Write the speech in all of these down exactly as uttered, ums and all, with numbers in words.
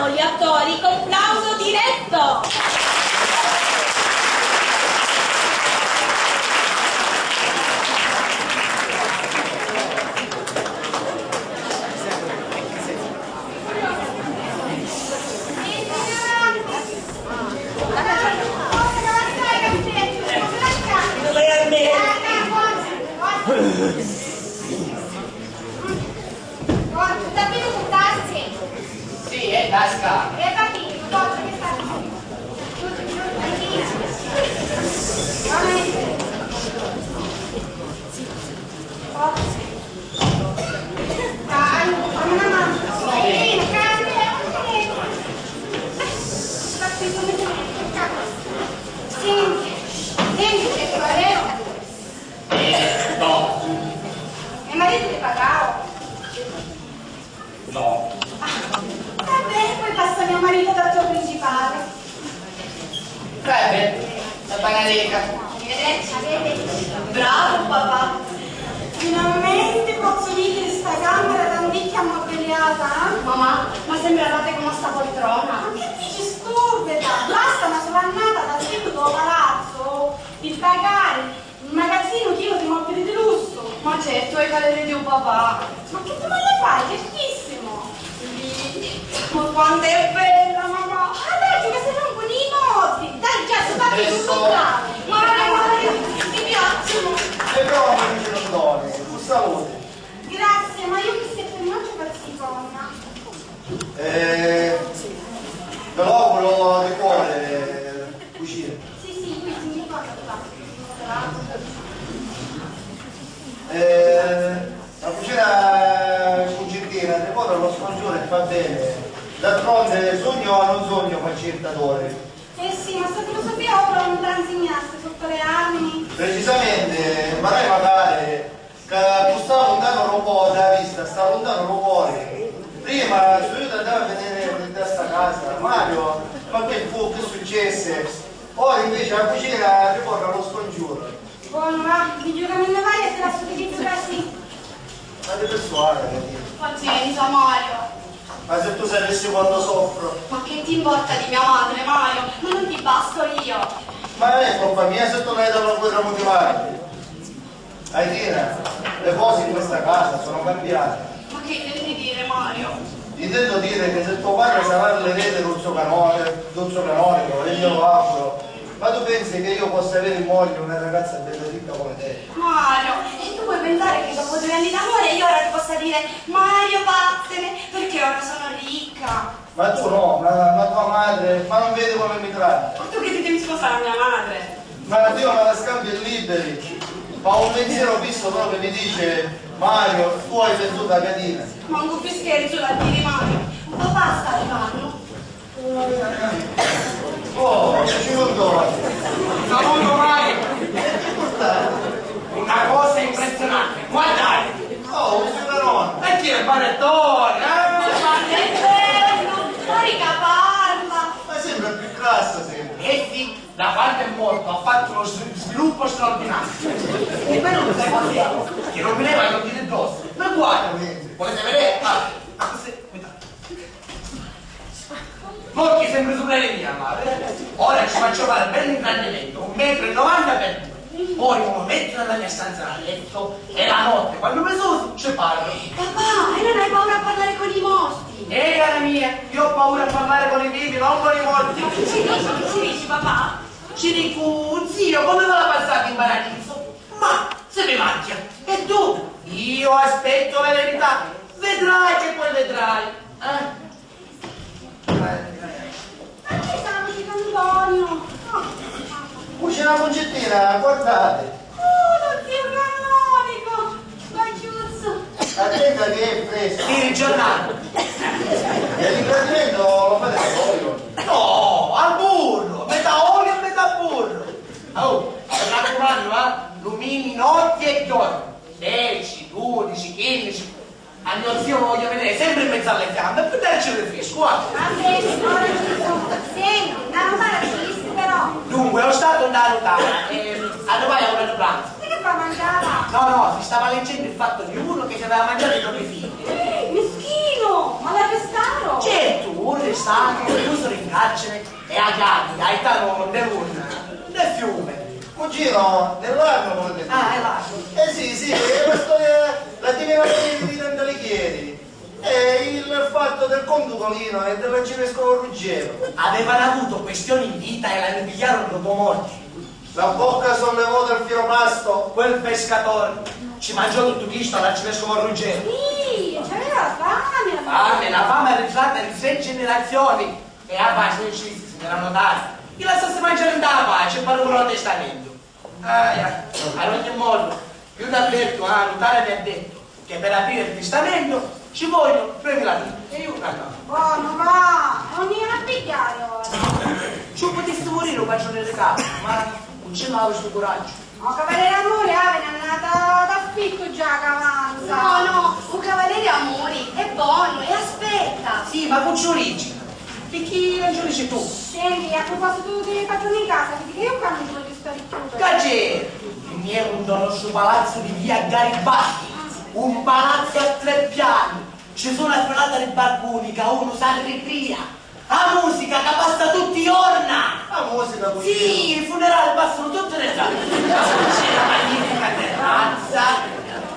Gli attori con plauso diretto. Forza, davvero portarsi? Sì, è tasca. E bambini, forza che sta così. Giusto, giusto, Antina. Mamma mia. Forza. Dai, fammi una mano. Sì, cambia. Senti, senti, che qual è? Eh, no. E maritu ti pagau? No. Ah, vabbè, poi passa mio marito dal tuo principale. Vabbè, la paga ricca. Arrivederci, arrivederci. Bravo, papà. Finalmente pozzu vidiri sta cammara tanticchia ammobiliata, eh? Mamà, ma sembra nata comu sta poltrona. Ma che dici, stupida? Basta una sola annata dal sindaco palazzo pi pagari un magazzinu chinu di mobili di lusso! Ma certu, è ca l'eredi u papà! Ma che dumanda fai? Certissimo! Lì, ma quanto è bella, mamma! Adagio che si rompono i mobili! Dai, già, si va a... Adesso... Ma, ma, ma, ti piacciono? E come mi ci non doni? Un saluto! Grazie, ma io mi sento in mangiare per seconda. Eh, ve lo auguro di cuore, cugina. Sì, sì, lui si ricorda di farlo. Eh, la cugina Cugittina, il nipote lo scongiura e fa bene. D'altronde, sogno o non sogno, fa certi odori. Eh sì, ma sta filosofia ora non te la insignaste sotto le armi? Precisamente, ma noi magari Ca cu sta luntanu lu cuori, a vista sta luntanu lu cuori. Prima, su iu t'andava a veniri di sta casa, Mario, ma che fu, che successe? Ora invece la cucina ricorre allo scongiuro. Buono, va, mi giuca mille vali e te lassu che ti giucassi. Ma ti persuare, capito? Pazienza, Mario. Ma se tu sapissi quanto soffro. Ma che ti importa di mia madre, Mario? Ma non ti basto io? Ma non è colpa mia se tu non hai dato quel ramo di mare. Aitina, le cose in questa casa sono cambiate. Ma che intendi dire, Mario? Intendo dire che se tuo padre sarà l'erede d'un suo canone, d'un suo canonico, e glielo auguro, ma tu pensi che io possa avere in moglie una ragazza bella ricca come te? Mario, e tu puoi pensare che dopo due anni d'amore io ora ti possa dire: "Mario, vattene, perché ora sono ricca"? Ma tu no, ma, ma tua madre, ma non vedi come mi tratta? Ma tu che ti devi sposare a mia madre? Ma Dio me la scambia e liberi. Ma un pensiero fisso proprio mi dice: "Mario, tu hai perduto la catena." Mancu pi scherzu la diri, Mario. Papà sta arrivannu. Oh, ci vuole. Saluto, Mario. Una cosa impressionante, guardate. Oh, un superone. E chi è, Barettone? Eh? Ma che bello! Guarda che parla! Ma sembra più grasso, sembra. Eh sì, da quando è morto ha fatto uno svi-, sviluppo straordinario. E però sai cos'è? Che non mi leva gli occhi di dosso. Ma guarda, volete vedere? Ah, così, aspetta. Mo chi sempri supra di mia, madre. Ora ci faccio fare un bel ingrandimento, un metro e novanta per due. Poi uno mezzo nella mia stanza da letto e la notte, quando mi susi, ci parlo. Papà, e non hai paura a parlare con i morti? Eh, cara mia, io ho paura a parlare con i vivi, non con i morti. Ma tu ci dici, ci dici, papà? Ci dico, zio, come va la passata in paradiso? Ma se mi mangia, e tu? Io aspetto la verità. Vedrai che poi vedrai. Eh? Ma chi saluti Antonio? Cucina Cuncettina, guardate. Oh, lo zio canonico! Baciuzzo! Attenta che è fresco. Sì, il giornale. E l'ingrandimento lo fate da voi? No, al burro, metà olio e metà burro. Oh, mi raccumannu, eh, lumini notti e giorni. Deci, dudici, quindici. A mio zio lo voglio vedere sempre in mezzo alle fiamme, per darci un rinfresco, va. Va bene, ora ci sono. Segno, una notara ci disse però. Dunque, ho stato da notara e arrivai a ora di pranzo. E che fa, mangiava? No, no, si stava leggendo il fatto di uno che ci aveva mangiato i propri figli. Eh, mischino, ma l'arrestarono? Certo, un restauro. Ah, no, chiuso in carcere e a chiavi, a Italo, nde l'urna, nde fiume. Cugino, nell'arno vuole dire. Ah, è l'arno. Eh sì, sì, è la storia, la tiene la storia di Dante Alighieri. E il fatto del conte Ugolino e dell'arcivescovo Ruggero. Avevano avuto questioni in vita e l'hanno pigliato dopo morte. La bocca sollevò dal filo pasto. Quel pescatore ci mangiò tutto chisto all'arcivescovo Ruggero. Sì, c'aveva la fame, allora. Fame, la fame è arrivata in tre generazioni. E a pace, uccisi, signora notaria. Chi lassasse mangiare in da pace, e pare pure lo testamento. Ah, eh, ad ogni modo, io ti avverto, ah, notare mi ha detto che per aprire il testamento ci vogliono duemila lire. E io, no, no. Buono, va, non mi la pigliare ora. Ci putesse morire un patrone di casa, ma non ce l'avo sto coraggio. O cavaliere Amuri, ah, ve n'annata d'affittu già c'avanza. No, no, u cavaliere Amuri è buono e aspetta. Sì, ma cu ci origina? Picchì non ci dici tu? Senti, a proposito di patroni di casa, vedi che io qua non ci voglio stare più. Cacè! Niente, nostro palazzo di via Garibaldi, un palazzo a tre piani, ci sono una sfilata di barconi che uno s'arricria. A musica ca passa tutti i giorna! A musica, sì, i funerali passano tutte le sere. C'è una magnifica terrazza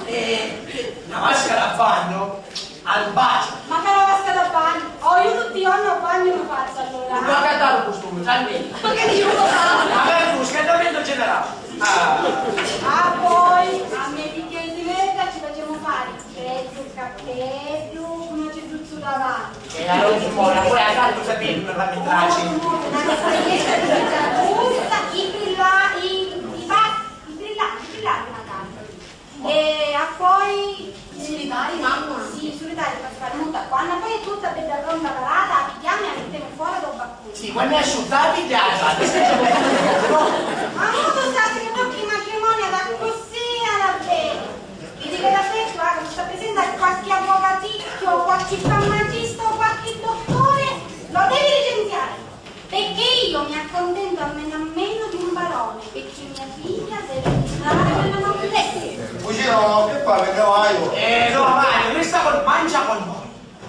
e una vasca da bagno al bacio. Ma che la vasca da bagno? Oh, io tutti i giorni ho bagno, lo faccio allora. Non lo accattare il costume, tranquillo. Ma che dico? Ma per il scaldamento generale. Ah. Ah, poi, a me picchia di merda ci facciamo fare. Beddu cappeddu, cu na ceduzzu davanti. E allora si mora, poi a tanto sapete come fa mi tracci. Una maglietta di giusta, i brilla-, i, i pa-, i brillanti, i brillanti, madonna. E a poi i solitari, mamma? Sì, i solitari per fare molto. Quando poi è tutta bella pronta parata, la pigliamo e la mettiamo fuori dal balcone. Sì, quando è asciutta, la pigliata. Ma non lo sapete che poi i matrimoni da così alla bene. Vidi che l'affetto, ah, non sta presente a qualche avvocaticchio, qualche farmacista o qualche dottore, lo devi licenziare, perché io mi accontento a meno a meno di un barone, perché mia figlia deve entrare nella noblezza. Cugino, che fai, me cavaio? Eh, no, Mario, resta con, mangia con noi.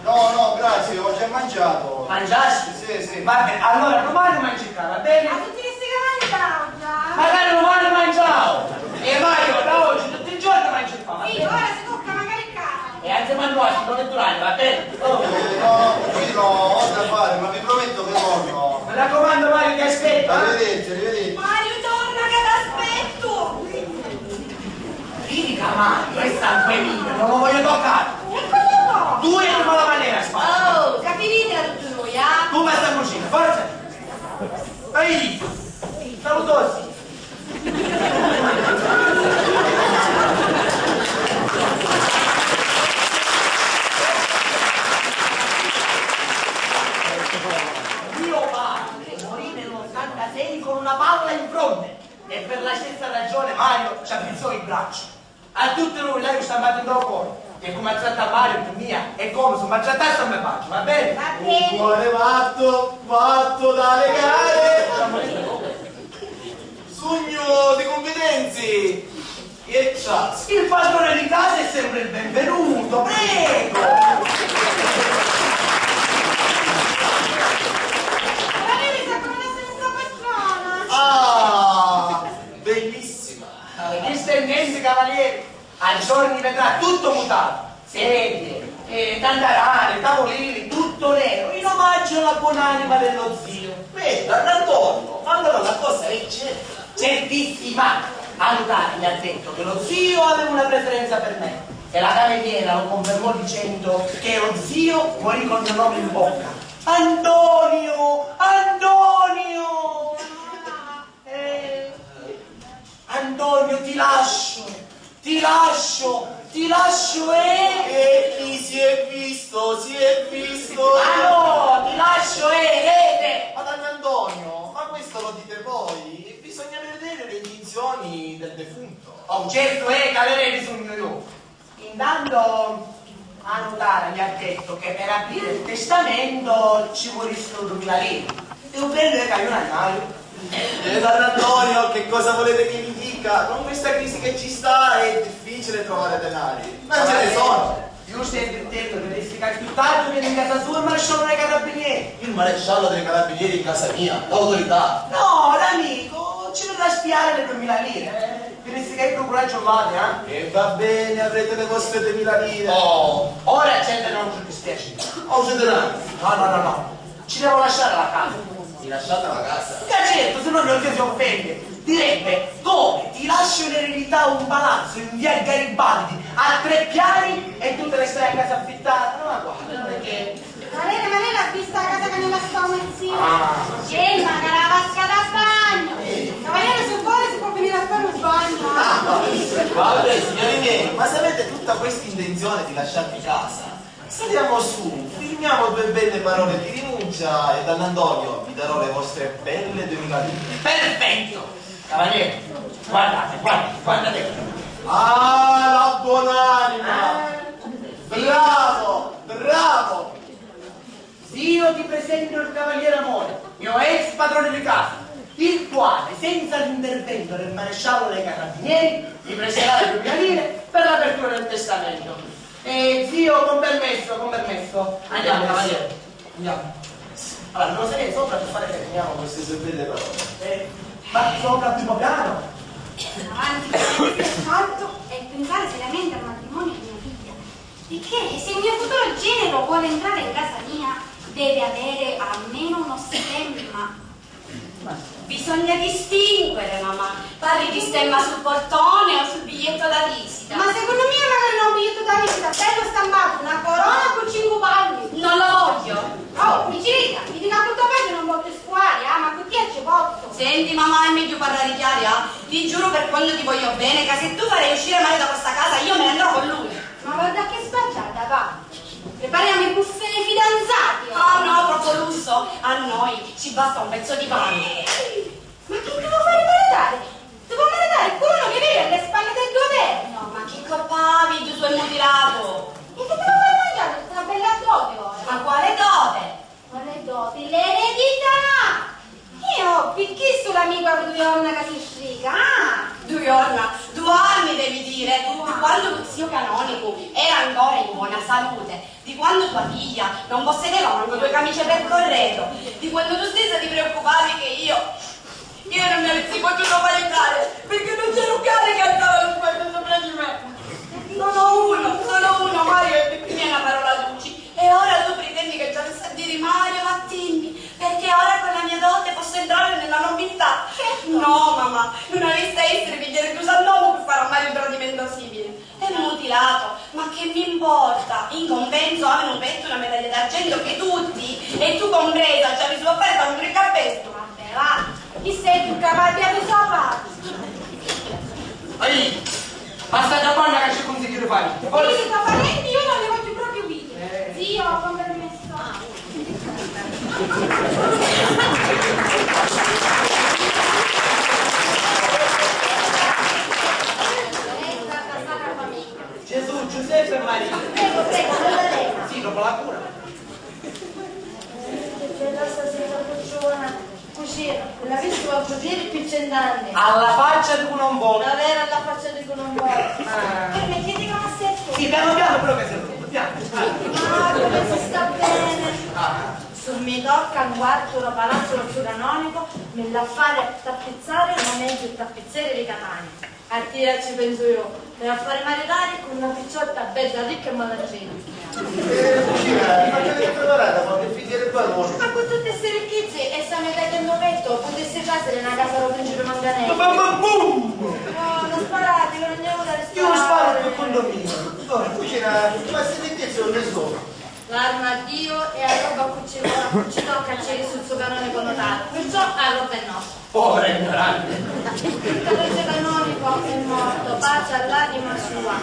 No, no, grazie, ho già mangiato. Mangiasti? Sì, sì. Va bene, allora domani mangi qua, va bene? Ma tutti questi cavali già? Magari domani mangiamo! E Mario, da oggi tutti i giorni mangi qua, va bene? Sì, ora si tocca magari qua. E anche quando oggi non è durante, va bene? Oh. Eh, no, no, cugino, ho da fare, ma vi prometto che torno. Mi raccomando, Mario, ti aspetto, eh? Arrivederci, arrivederci. Mario, torna che t'aspetto! Vidi ca Mario è sangue mio, non lo voglio toccare. E cosa vuoi? Tu e tu la manera, spara. Oh, capirite da tutti noi, ah? Tu basta cucina, forza. Ehi, salutosi. Mio padre morì nell'ottantasei con una palla in fronte. E per la stessa ragione Mario ci avvizzò il braccio. A tutti noi l'haiu stampatu nta u core, e comu a tratta a Mario pi mia è comu si maltrattasse a me patri, va bene? Va bene. Un cuore matto, matto da legare. Sugnu di cunfidenzi. E ciao. Il padrone di casa è sempre il benvenuto, prego. Magari mi sa come la stessa persona. Ah, bellissima. Questo è niente, cavaliere. A giorni vedrà tutto mutato. Sedie, eh, tantarane, tavolini, tutto nero, in omaggio alla buonanima dello zio. Beh, don Antonio, ma allora la cosa è certa. Certissima! A notare mi ha detto che lo zio aveva una preferenza per me. E la cameriera lo confermò dicendo che lo zio morì con il nome in bocca. Antonio! Antonio! Eh, Antonio, ti lascio, ti lascio, ti lascio, eh! E chi si è visto, si è visto! Ma no, ti lascio, eh, rete! Ma don Antonio, ma questo lo dite voi? Bisogna vedere le intenzioni del defunto. Oh, certo, eh, calerei bisogno io. Intanto a notara mi ha detto che per aprire il testamento ci vorissero duemila lire. E u bello è che io non hai mai. Eh, don Antonio, che cosa volete che vi dica? Con questa crisi che ci sta è difficile trovare denari. Ma ce ne sono. Io stai zitto, vedessi che più tardi viene in casa sua e mi lasciano i carabinieri. maresciallo dei carabinieri in casa mia, l'autorità. No, l'amico ci verrà a spiare le duemila lire. Eh, vi rischiate di procurare giornate, eh? E va bene, avrete le vostre duemila lire. Oh, ora gente non ci dispiace. Oh, gente, no. No, no, no, no. Ci devo lasciare la casa. Mi lasciate la casa? Ma certo, se no mio zio si offende. Direbbe: "Come? Ti lascio in eredità un palazzo in via Garibaldi a tre piani e tu te ne stai a casa affittata?" Ma guarda, non è che... Marina, Marina, ha visto la casa che ne lasciamo insieme? Ah. Gemma, che la vasca da bagno. Cavaliere, se vuole si può venire a fare un bagno. Ah, ma, guarda, signori miei, ma se avete tutta questa intenzione di lasciarmi casa, saliamo su, firmiamo due belle parole di rinuncia e da Antonio vi darò le vostre belle duemila lire. Perfetto! Cavaliere, guardate, guardate, guardate. Ah, la buonanima! Bravo, bravo! Zio, ti presento il cavaliere Amore, mio ex padrone di casa, il quale, senza l'intervento del maresciallo dei carabinieri, vi presterà le duemila lire per l'apertura del testamento. Eh, zio, con permesso, con permesso. Andiamo, cavaliere. Andiamo. Allora, non se ne sopra per fare che finiamo queste due belle parole. Eh, ma sopra al primo piano. Avanti, con il salto e pensare seriamente al matrimonio di mia figlia. Perché se il mio futuro genero vuole entrare in casa mia, deve avere almeno uno stemma. Bisogna distinguere, mamma. Parli di stemma sul portone o sul biglietto da visita? Ma secondo me magari non è un biglietto da visita, bello stampato, una corona con cinque palmi. Non lo voglio. Oh, Micilita, mi dica appunto peggio, non voglio scuare, ah, ma con chi ci posso? Senti, mamma, è meglio parlare chiaro, ah? Ti giuro per quando ti voglio bene, che se tu farai uscire Mario da questa casa, io me ne andrò con lui. Ma guarda che sbaggiata, va. Prepariamo il buffet ai fidanzati, oh. Ah, no, troppo lusso. A noi ci basta un pezzo di pane. Ma chi ti vuoi fare maritare? Ti vuoi maritare con uno che vive alle spalle del governo? Ma chi colpa havi, Gesù è mutilato? E che ti vuoi fare mangiare tutta una bella dote ora? Ma quale dote? Quale dote? L'eredità! Io, pi chistu l'amicu havi dui jorna ca si strica, ah! Dui jorna? Dui anni devi dire! Di quannu lu zio canonicu era ancora in buona salute, di quannu tua figlia non possedeva manco due camicie per corredo, di quannu tu stessa ti preoccupavi che io, io non mi avessi potuto maritare perché non c'era un cane che alzava lo sguardo sopra di me. Solo uno, solo uno, Mario, e pi mia è una parola duci. E ora tu pritendi che ci avessi a diri Mario, vattini, perché ora con la mia dote posso entrare nella nobiltà? Certo. No, mamma, non avessi a essere figlio di un santomu per fare a Mario un tradimento simile. È mutilato, ma che mi importa? In compenso havi nu pettu e una medaglia d'argento che tutti, e tu compresa, ci avessinu a fari tantu ricca a pettu. Vabbè, va, chi sei tu capace di avere sopra? Ehi, passa da banda che c'è consigliere Fani. Io i tuoi parenti io non li voglio proprio vedere. Zio, con permesso. Gesù, Giuseppe e Maria. Prego, prego, Maddalena. Sì, dopo la cura. Che bella sta signora cucciona. Cusì, l'avissivu a pudiri pi cent'anni. Alla faccia di un ombo. Davvero alla faccia di un ombo. Ah. Permettiti, come stai tu? Sì, piano piano, però che sei piano. Ah, come si sta bene. Ah. Su mi tocca un quartu da palazzo lo zio canonico, mi l'ha fare tappizzare, ma meggio tappizzeri di Catania. A tia ci pensu iu, l'haiu a fari maritari cu na picciotta bedda ricca e malagenti. Eh, cucina, mi faccio vedere preparata, ma che figlia del barone. Ma cu tutti sti ricchizzi e sta medaglia nto pettu, putissi trasiri na casa dô principi manganelli. Ma, ma, ma, boom! No, non sparate, io non ne ho da risparmiare. Io sparo più condominio. Allora, cucina, ma sti ricchizzi non ne sono. L'arma a Dio e a robba cu ci, cu ci tocca ci risuzzu canonico notaro, perciò a robba è nostra. Povera ignorante! Il patrese canonico è morto, pace all'anima sua,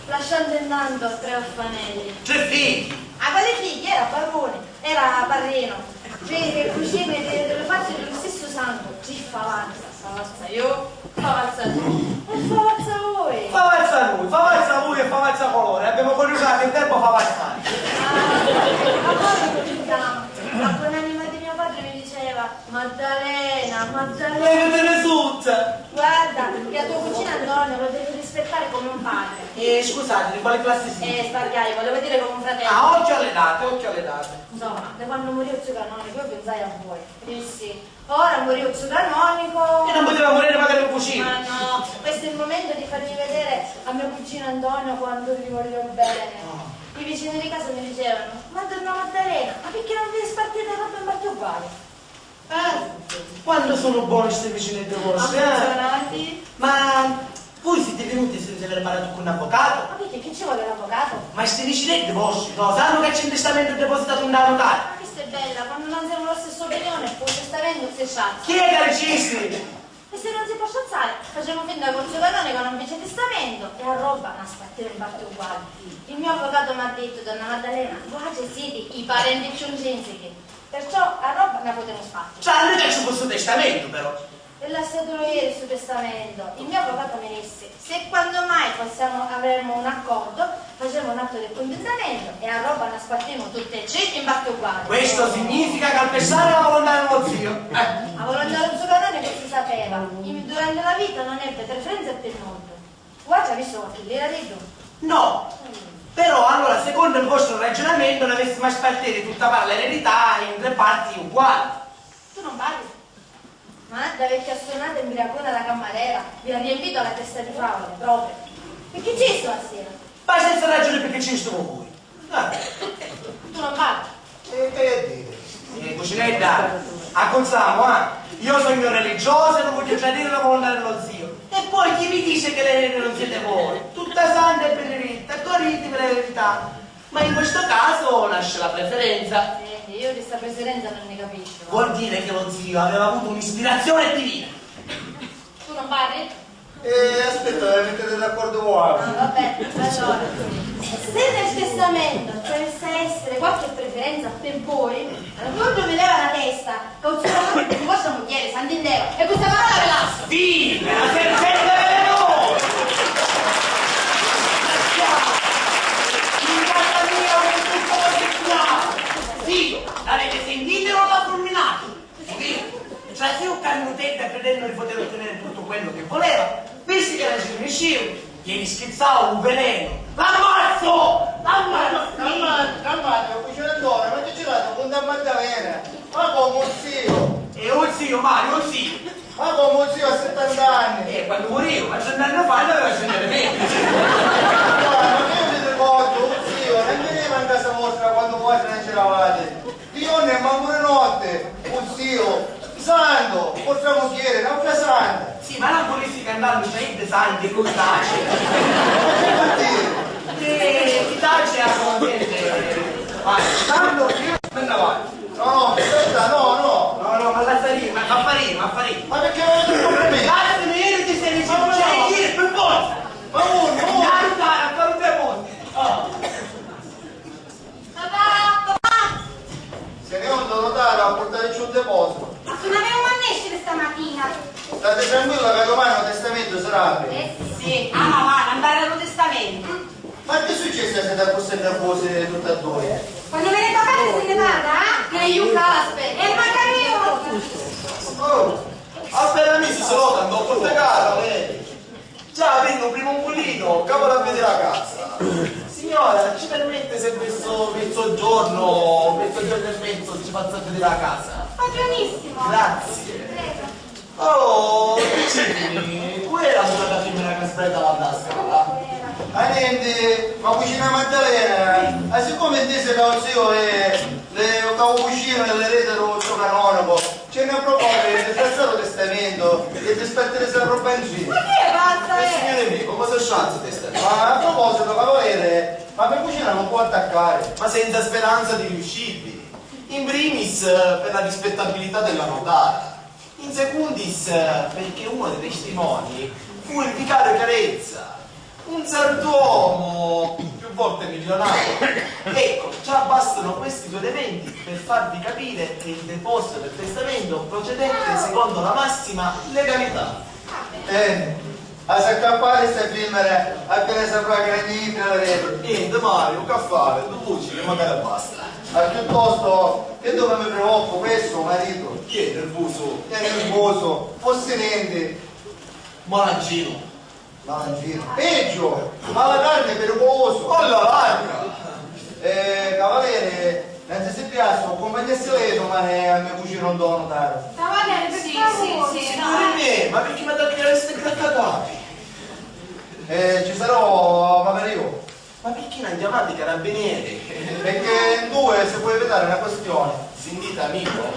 lasciando intanto tre orfanelli. Tre figli! Ah, quali figli? Era barone, era parrino. Vedi, cugini di, delle facce dello stesso sangue, chi fa avanza? Fa avanza io, fa avanza tu e fa avanza voi. Fa avanza noi, fa avanza voi e fa avanza coloro. E abbiamo coniugato il verbo fa avanzare. Ah, allora ci siamo. La buonanima di mio padre mi diceva: "Maddalena, Maddalena." Lei non te ne suzza. Guarda, che a tua cugina Antonio lo devi Rispettare come un padre. Eh, scusate, di quale classe siete? Eh, sbagliai, volevo dire come un fratello. Ah, occhio alle date, occhio alle date. Insomma, da quando morì u zio Canonico, io pensai a voi. Dissi, ora morì u zio Canonico. E non poteva morire magari un cugino? Ma no, questo è il momento di fargli vedere a mio cugino Antonio quanto gli voglio bene. Ah. I vicini di casa mi dicevano, Madonna Maddalena, ma perché non vi spartite roba in parti uguali? Eh, quantu sunnu boni sti vicineddi vostri, eh? Affezionati. Ma voi siti vinuti senza aver parlato con un avvocato? Ma perché, chi ci vuole l'avvocato? Ma sti vicineddi vostri, no, sanno che c'è un testamento depositato in da notare? Ma questa è bella, quando non siamo la stessa opinione, poi il testamento si sciazza. Chi è che ha deciso? E se non si può sciazzare, facciamo finta che il zio Canonico non fece testamento e a roba la spartemo in parti uguali. Il mio avvocato mi ha detto, donna Maddalena, voi siete i parenti più intrinsechi. Perciò a roba na putemu spartiri. Tranni ca ci fu stu testamentu, però. E lassatulu iri stu testamento. Il mio avvocato mi dissi, se quando mai possiamo, avremo un accordo, facemo un atto di accontentamento e a roba na spartimu tutti e tri in parti uguali. Questo significa calpestare la volontà di uno zio. Eh. La volontà di un zio Canonico si sapeva. In-, durante la vita non ebbe preferenza per nuddu. Voi ci avete visto qualche lira di ddu? No. Però allora, secondo il vostro ragionamento, l'avessimo a spartire tutta par l'eredità in tre parti uguali. Tu non parli? Ma da vecchia stonata imbriacona da cammarera vi ha riempito la testa di favole, proprio. E chi ci sto stasera? Ma senza ragione perché ci sto voi. Ah. Tu non parli? E che dire? Eh, cucinedda, accuzzamo, ah! Io sogno religiosa e non voglio tradire la volontà dello zio. E poi chi mi dice che l'erede non siete voi? Tutta santa e benedetta, goditevi l'eredità. Ma in questo caso nasce la preferenza. Eh, io di sta preferenza non ne capisco. Vuol dire che lo zio aveva avuto un'ispirazione divina. Tu non parli? E aspetta, mettete d'accordo voi. Ah, vabbè, allora, se nel testamento ci dovesse essere qualche preferenza per voi, allora mi leva la testa, che un solo di vostra moglie, Sant'Indeva, e questa parola ve la lascio. Sì, la serpente velenosa! In casa mia ho tutto cose chiare. Sì, l'avete sentito o non l'ha fulminato? Capito? Cioè, se io cannutedda, credendo di poter ottenere tutto quello che voleva, visto che non ci riuscivo, gli rischizzavu un veleno. L'ammazzo! L'ammazzo! Calmate, calmate, cucina Antonio, ma ti girate un punto a Maddalena. Ma come, un zio? E un zio, Mario, un zio. Ma come, un zio a settanta anni? Eh, quando morivo, ma cento anni fa non aveva cento anni. Ma io mi ricordo, un zio, non veniva in casa vostra quando voi non c'eravate. Di giornu e mancu di notti, un zio, santu, vostra mugghieri, n'autra santa. Sì, ma non vulissi cantare un sciaittu santi, lui tace. Ma che vuol dire? Eh, chi tace ha contente. Ma tanto io me ne vado. No, no, aspetta, no, no. No, no, ma lascia lì, ma fa fare, ma fa fare. Ma perché non ho detto per me? Lasciami, io ti stai dicendo, c'è da dire, per forza. Ma uno, uno. Dai, dai, a fare un demonio. Ah. Papà, papà! Se ne è un notaio a portare giù un deposito. Ma se non avevo mai nescere stamatina! State tranquilla che domani un testamento sarà. Eh sì, ah mamma, non parla un testamento. Ma che succede se da così nervosi tutte e due? Quando me ne papà se ne parla, eh? Che io caspe, e magari io. Oh, appena mi si sono tanto portacaro, eh. Già, avennu prima un pulito, capo da vedere la casa. Signora, ci permette se verso, verso giorno, verso giorno e mezzo ci faccio vedere la casa? Buongiornissimo. Grazie. Prego. Oh, dicimi, qual è la strada femmina che aspetta la tasca? Ah, niente, ma cucina Maddalena, ah, siccome intese da un zio e le, da un cugino e le rete da un zio canonico, c'è una proposta di disgraziare il testamento e di spartire sta roba in giro. Ma chi è pazza, eh? Signore mio, come si scianza testa? Ma a proposito, cavaliere, ma per cucina non può attaccare. Ma senza speranza di riuscirvi. In primis, eh, per la rispettabilità della notara. In secundis, eh, perché uno dei testimoni fu il vicario Carezza. Un sartuomo più volte milionario. Ecco, già bastano questi due elementi per farvi capire che il deposito del testamento procedette secondo la massima legalità. Eh, a s'accappare sta femmina, appena saprà che non niente la vede. Niente, Mario, che fare? Due voci che magari basta. Ma piuttosto, che dove mi preoccupa, questo marito. Chi è nervoso? È nervoso, fosse niente. Malancino. Malanzina. Peggio! Malacarne pericoloso! Oh la vacca! Eh, cavaliere, nanzi si piazza, accumpagnassi lei domani a me cucino Antonio, caro. Cavaliere, per favore. Sì, sì, sì, no. Signori miei, ma perché mi ha dato di avere ste grattacapi? Eh, ci sarò magari io. Ma perché non chiamate i carabinieri? Perché in due si può evitare una questione. Sentite, amico,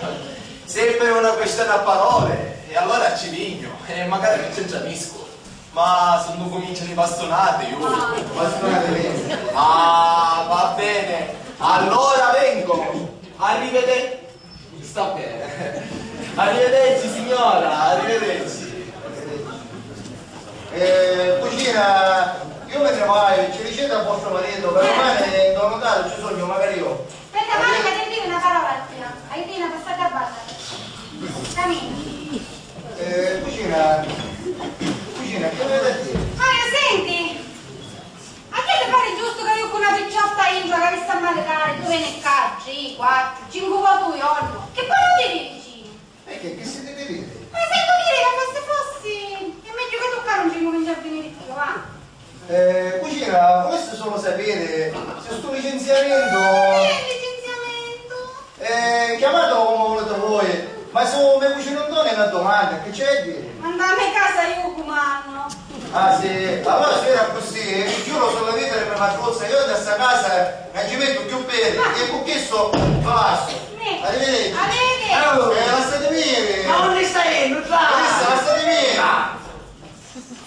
se è per una questione a parole, e allora ci vigno, e magari mi ci giamisco. Ma se non cominciano i bastonate, io... Bastonate lei. Ah, va bene. Allora vengo. Arrivederci. Sta bene. Arrivederci, signora. Arrivederci. Eh, cucina, io me ne vado, ci dicete a vostro marito che domani in Donatello ci sogno, magari io. Aspetta, Mario, che ti dico una parola a te. Hai appena passato a ballare. Camina. Eh, cucina, cucina, che avete a dire? Mario, senti! A chi ti pari giustu ca iu cu na picciotta intra ca avissi a maritari, tu veni ccà tri, quattru, cincu voti u jornu? Chi poi non ti dici? Perché? Che si deve dire? Ma se tu diri ca fossi fossi, è megghiu ca tu ccà non ci incuminci a viniri cchiù, va. Eh, cucina, volessi solo sapere se stu licenziamento... Che licenziamento? Eh, chiamatelo come volete voi, ma se u me cucinu Antoni mi addumanda, che c'è a dire? Mandami a casa, io cumanno. Ah, sì? Allora, se era così, eh, chiudo sulla vita di me matruzza, io da sta casa non ci metto più piede, e con questo vi lascio. Arrivederci. Arrivederci. Eh, lasciatemi dire. Ma dove stai? Non sa. Lasciatemi dire.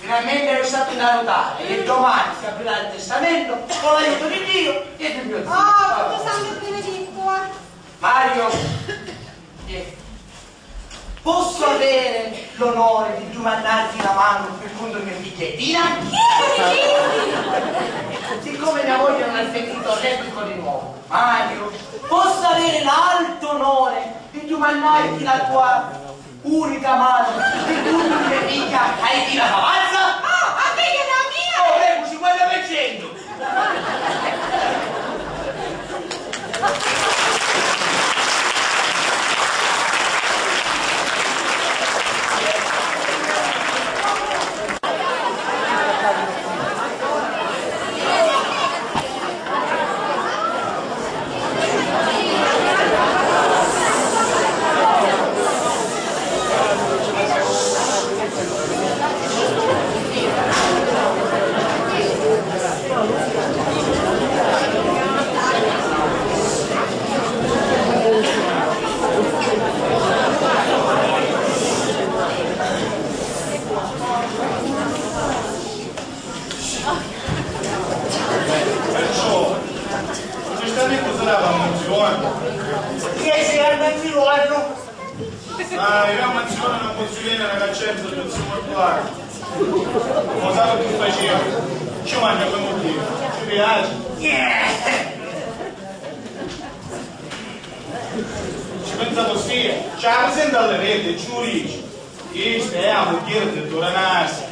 Finalmente è riuscito a notare e domani si aprirà il testamento con l'aiuto di Dio e di mio zio. Oh, tutto santo e benedetto, eh. Mario, eh, posso avere l'onore di domandare la mano per conto di mia figlia Edina? Siccome mia moglie non ha sentito replico di nuovo, Mario, posso avere l'alto onore di domandarti la tua unica mano, che tu mi dica, hai tira la mazza? Oh, a me che la mia! Oh, prego, cinquanta per cento! Perciò, non ci sta niente sarà la mansione. Sì, sì, è il mansione. Ah, io a mansione non posso venire a cacciare il pezzo mortuario. Lo sai che faceva? Ci mangia come un dio. Ci piace? Ci pensa così, ci la presenta alle rete, ci lo dice. Questa è la mugliera di Duranasi.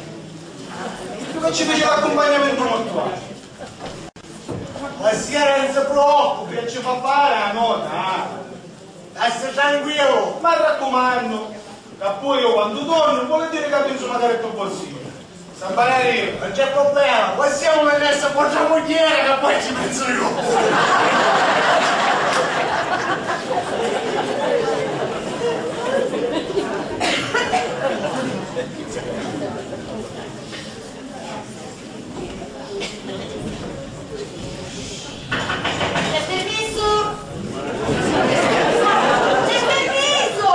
Perché ci piace l'accompagnamento mortuario? La sera non si preoccupi, ci fa fare la nota, ah. Stassi tranquillo. Ma raccomando, che poi io quando torno vuole dire che penso magari più così. San Valerio, non c'è problema, possiamo mettersi a portare mugliera che poi ci penso io. C'è permesso? C'è permesso?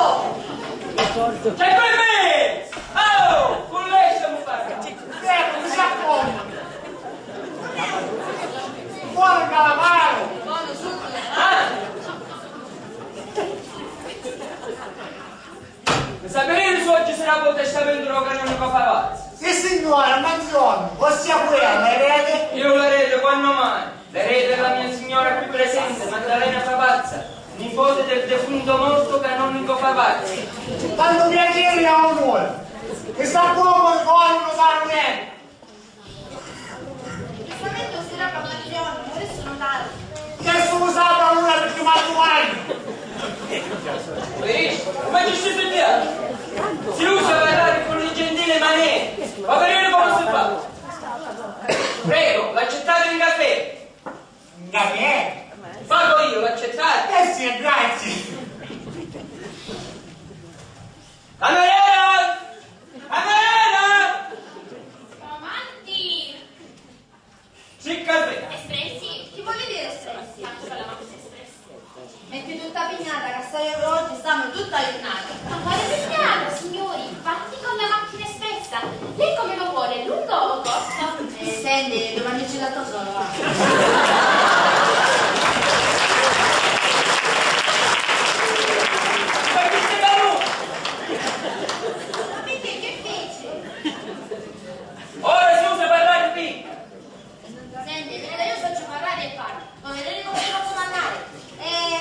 C'è permesso? Oh, con lei siamo parlati. Ecco, mi sa come. Fuori calamaro! Buono, subito. Ah! Sapete, oggi sarà poi il testamento della canone Copavazza? Sì, signora, mansioni, ossia pure l'erede? Io l'erede, quando mai? L'erede è la mia signora qui presente, Maddalena Favazza, nipote del defunto morto canonico Favazza. Tanto piacere e onore. E sta poco il corno sarà. Giustamente osserva mansioni, non sono tali. Che sono stato allora per chiamare domani? Vedi? Come ci stai studiando? Si usa parlare con le gentili maniere. Va bene, come si fa? Prego, l'accettate un caffè? Un caffè? Pago io, l'accettate? Eh sì, grazie. Cameriera! Cameriera! Avanti! Sì, caffè. Espressi? Chi voglio dire espressi? Tanto per la mafia espressi. Metti tutta pignata, che stai oggi, stiamo tutta aiunata. Ma quale pignata, signori? Parti con la macchina espressa. Lei come lo vuole, lungo o corto? Eh, senti, domani c'è l'altro solo, va. Ma chi se ne va? Ma perché, che fece? Ora si usa parlare qui. Senti, Nela, io sacciu parrari e parru. Nun mi veni comu comandari. Eh,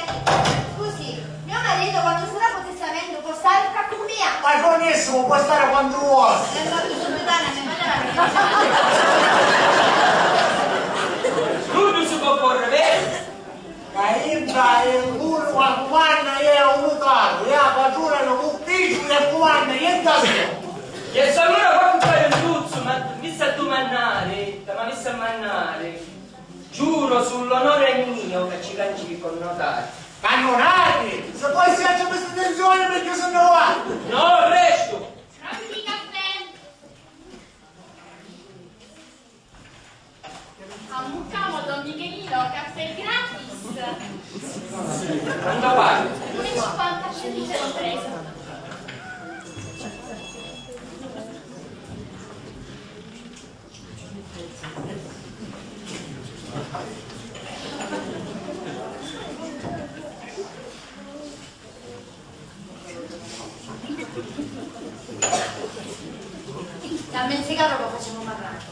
scusi, mio marito quando sarà con testamento può stare qua con mia? Ma benissimo, può stare quando vuole. L'hai fatto subito, Anna, mi faceva la. Tutto si può porre, vero? Ca idda è l'unicu ca cumanna, è un nutaru, è a patruna di l'ufficiu e cumanna, è da solo. E allora quantu fai un tuzzu, ma mi sta a dumannari, ma mi sta a mannari. Giuro sull'onore mio che ci cangi di connotati. Cannonati? Se poi si faccio questa attenzione perché se no va. No, resto. Pronti, caffè? Ammuccamu, don Michelino, caffè gratis! Quanto pago? Uno e cinquanta, servizio compreso. Dammi il sigaro, poi facciamo un marrato.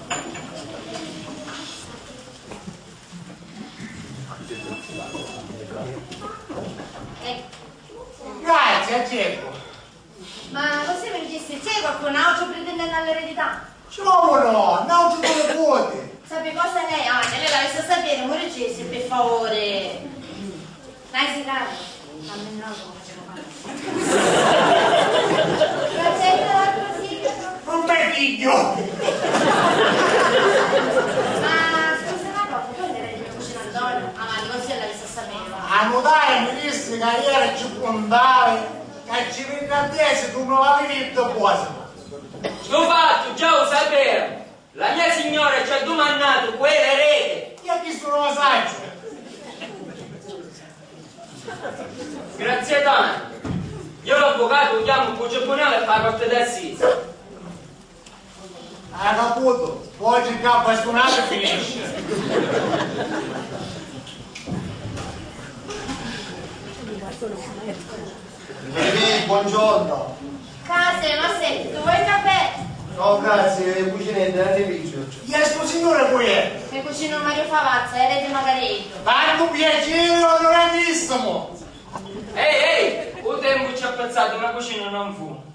Ecco. Grazie, Cecco. Ma così mi dicessi, c'è qualcun altro pretendente all'eredità? Ciò no, n'autru tu lu puti. Sapi cosa lei? Ah, che lei l'avesse a sapere, muore Gesù, per favore. Dai, sì, dai. Dammi il nome, come facciamo a fare? L'accetta la così. Non mi figlio! Ma scusa una cosa, tu non eri il mio cugino Antonio? Ah, ma di così l'avesse a sapere. A nutaia mi dissi che ieri ci puntavi. Ca ci vinni a desi tu non l'avevi detto cosa. Stu fattu già u sapeva. La mia signora ci ha dumannatu cu era erede. Io chistu non lo saccio. Grazie tanto. Io l'avvocato u chiamo cu tribunale e fa la corte d'assise. Hai caputo? Poi ci ccà bastunata e finisci. Ehi, buongiorno. Case, ma senti, tu vuoi il caffè? No, grazie, cucinetta, non ne piggio. E sto signore qui è? Mi cucino Mario Favazza, erede Margarito. Tanto piacere, onoratissimo. Ehi, ehi, u tempu ci ha pazzato, ma cucino non fu.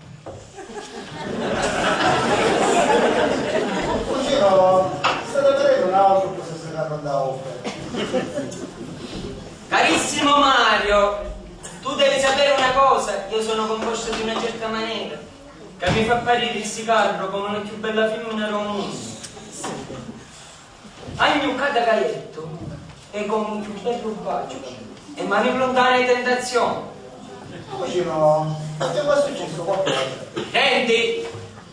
Cugino, state vedendo un altro cosa si sta andando a offrire. Carissimo Mario, tu devi sapere una cosa, io sono composto di una certa maniera, che mi fa parire sti carro come la più bella femmina del mondo. Agnuccata ca jettu è comu un chiù beddu baciu e mani luntani di tentazioni. Ma cugino, ma ti è mai successu qualcosa? Nenti!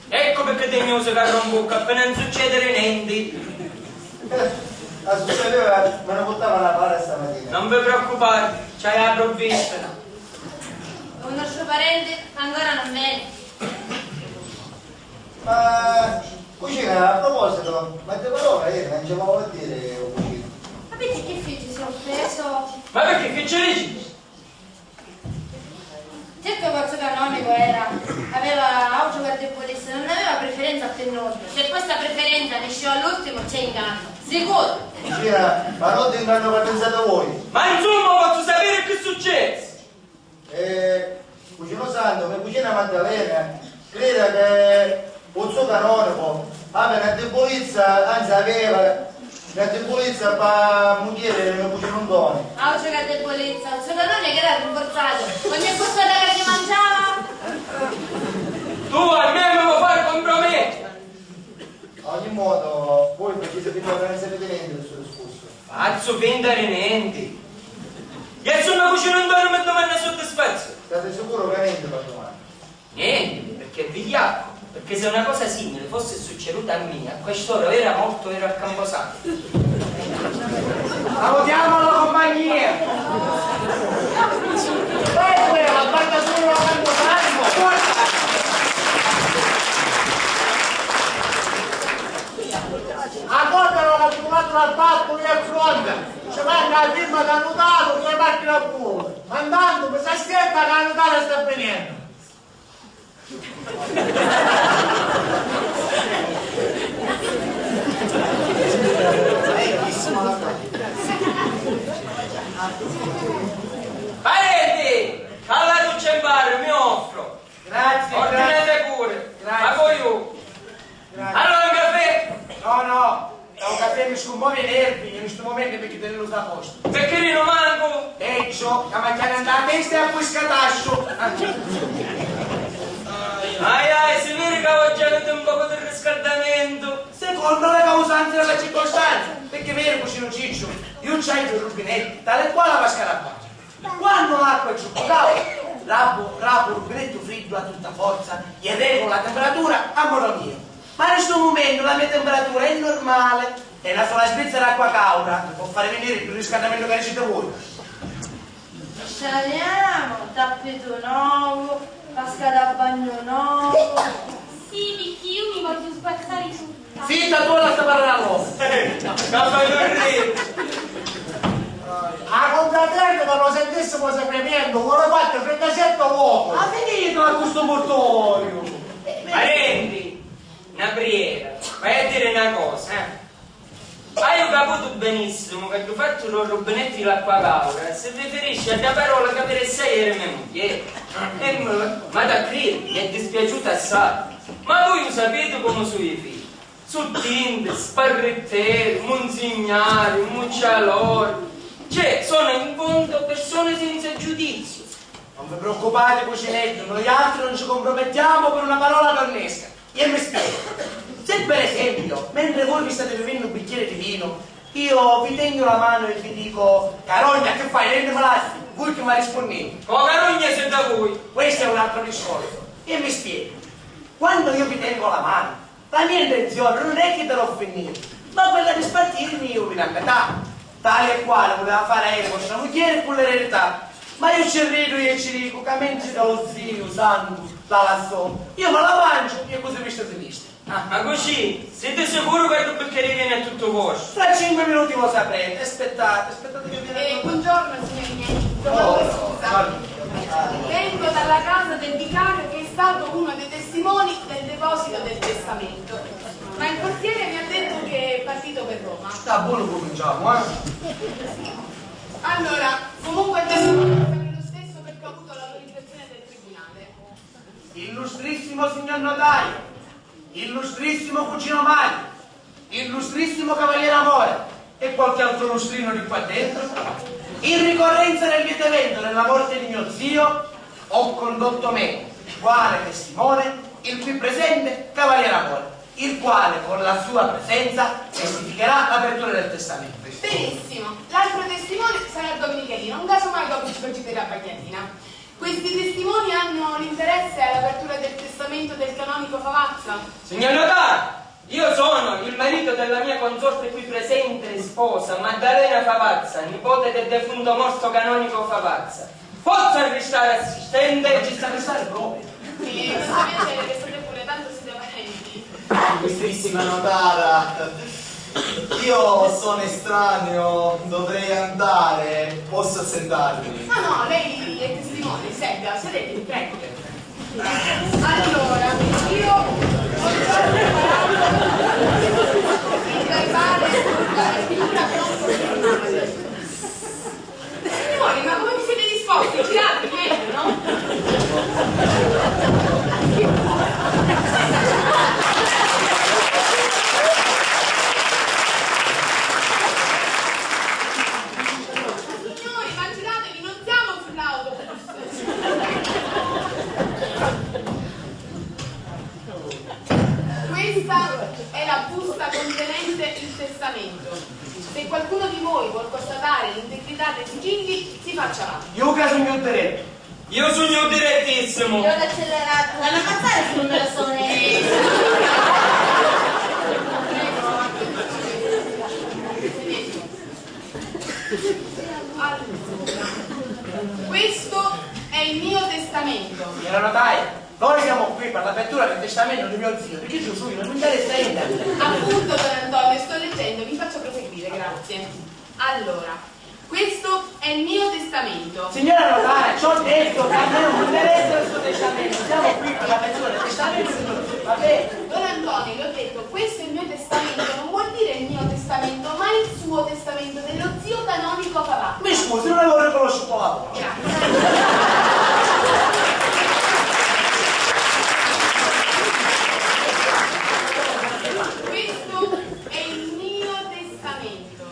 Eccu picchì ti mi usi carru 'n bucca, pi nun succediri nenti! Eh, a succedeva, mi ne purtava na para stamatina. Non vi preoccupate, ci hai la provvista. Un nostru parenti ancora non veni. Ma, cucina, a proposito, ma di parola ieri non ci l'avevo a dire, o cucina. Ma perché che fici si è offeso? Ma perché che ci dici? Certo, il vostro canonico era, aveva auto per debolezza, non aveva preferenza per noi. Se questa preferenza ne esce all'ultimo, c'è inganno. Sicuro! Cucina, ma non ti inganno che pensate voi. Ma insomma, posso sapere che succede? E, cucinu Santu, me cucina Maddalena crida che u zu canonicu avi na dibulizza, anzi aveva na dibulizza pa mugghieri di me cucinu Ntoni. Auci ca dibulizza, u zu canonicu era rinforzatu, ogni cuzzata ca si manciava. finta di nenti. Iè, sunnu cucinu intornu mi dumanna suddisfazzu. Stati sicuru ca nenti va dumani? Nenti, pirchì è vigliaccu, pirchì se una cosa simili fussi succeduta a mia, a quest'ora o era mortu o era a campusantu. Salutiamo la compagnia! Poi quella, guarda solo la campusantu! A coda non ha trovato la parte e pronta, ci manca la firma da notaro che parte la buona, ma intanto mi sta scherza che la notara sta venendo. Parenti, callatucci in bar, mi offro. Grazie, ordinate pure. Grazie. Ma voi, grazie. Allora, un caffè? No, no, da un caffè mi scummovi i nervi, in stu momento mi chiederei lo sta a posto. Perché non manco? Peggio, ca mi chiama da testa e poi scatascio. Ai, ai, si vede che oggi avete un poco di riscaldamento. Secondo le causanze della circostanza, perché vero, cucino Ciccio, io c'hai due rubinetti, tale e quale la vasca da bagno. Quannu l'acqua è troppu cauda, rapu, rapu u rubinettu friddu a tutta forza e regulu la temperatura a modo mio. Ma in stu mumentu la mia temperatura è normale e na sola sprizza d'acqua cauda mi pò fari viniri ddu riscaddamentu ca diciti voi. Scialiamo, tappitu novu, vasca da bagnu novu. Sì, picchì iu mi vogghiu spazzari tutta. Zitta, tu, lassa parrari a l'omu. Ca fai dormiri. A contratentu ca lo sentissimu sacramientu, vuole fatto trentasette uovo. Ma finitila cu stu purtoriu. Parenti, na priera, vai a diri na cosa, eh. Haiu caputu benissimu ca ddu fattu dû rubinetti di l'acqua cauda si rifirisci a dda parola ca pi ressai eri me mugghieri. E m-, m'hati a criri, mi è dispiaciutu assai. Ma vui u sapiti comu su i figli. Su tinti, sparritteri, munzignari, muccialori. Cioè, sono in fondo persone senza giudizio. Non vi preoccupate, cucineddu, noialtri non ci compromettiamo per una parola donnesca. E mi spiego. Se per esempio, mentre voi vi state bevendo un bicchiere di vino, io vi tengo la mano e vi dico: "Carogna, che fai? Rendimi l'asti", voi che mi rispondete? "Co carogna si da voi." Questo è un altro discorso. E mi spiego. Quando io vi tengo la mano, la mia intenzione non è chidda d'offennirvi, ma quella di spartirmi io vi a metà. Tali e quali vuleva fari a eri vostra mugghieri cu l'eredità, ma io ci ridu e ci dicu ca mentri ca lo ziu Santu la lassò, io mi la mangiu e così visto finiste. Ah, ma così? Siti sicuru ca ddu bicchieri di vinu è tuttu vostru? Fra cinque minuti lo saprete, aspettate, aspettate che viene. Eh, buongiorno, signori miei. Domando scusa. Vengo dalla casa del vicario che è stato uno dei testimoni del deposito del testamento. Ma il portiere mi ha detto che è partito per Roma. Sta buono, cominciamo, eh? Allora, comunque il testamento serve lo stesso perché ho avuto l'autorizzazione del tribunale. Illustrissimo signor notaio, illustrissimo cugino Mario, illustrissimo cavaliere Amore e qualche altro lustrino di qua dentro, in ricorrenza del lieto evento della morte di mio zio, ho condotto me, quale testimone, il qui presente cavaliere Amore, il quale con la sua presenza testificherà l'apertura del testamento. Benissimo, l'altro testimone sarà don Michelino, un caso mai dopo ci facete la bagliatina. Questi testimoni hanno l'interesse all'apertura del testamento del canonico Favazza? Signor notaio, io sono il marito della mia consorte qui presente e sposa, Maddalena Favazza, nipote del defunto morto canonico Favazza. Posso arrestare assistente? Non ci sta arrestare proprio. Eh, possiamo vedere che state pure, tanto siete parenti. Illustrissima notara, io sono estraneo, dovrei andare, posso assentarmi? No, no, lei è testimone, senta, sedetevi, prego. Allora, io ho già preparato il verbale, la lettura pronto firmale. Signori, ma come vi siete disposti? Giratevi meglio, no? Signori, ma giratevi, non siamo sull'autobus. Questa è la busta contenente il testamento. Se qualcuno di voi vuol L'integrità dei sigilli si faccia avanti. Iu ca sugnu direttu. Iu sugnu direttissimu. Io l'accelerato. L'hanno ammazzare sul numero sone. Allora, questo è il mio testamento. Signora notaio, noi siamo qui per l'apertura del testamento di mio zio, di chi giù su io non mi interessa niente. Appunto, don Antonio, sto leggendo, mi faccia proseguire, grazie. Allora, questo è il mio testamento. Signora notaio, ci ho detto che a me non mi interessa il suo testamento, siamo qui per l'apertura del testamento di mio zio, va bene? Don Antonio, le ho detto, questo è il mio testamento, non vuol dire il mio testamento, ma il suo testamento, dello zio canonico Favazza. Mi scusi, non avevo riconosciuto la voce. Grazie. Questo è il mio testamento.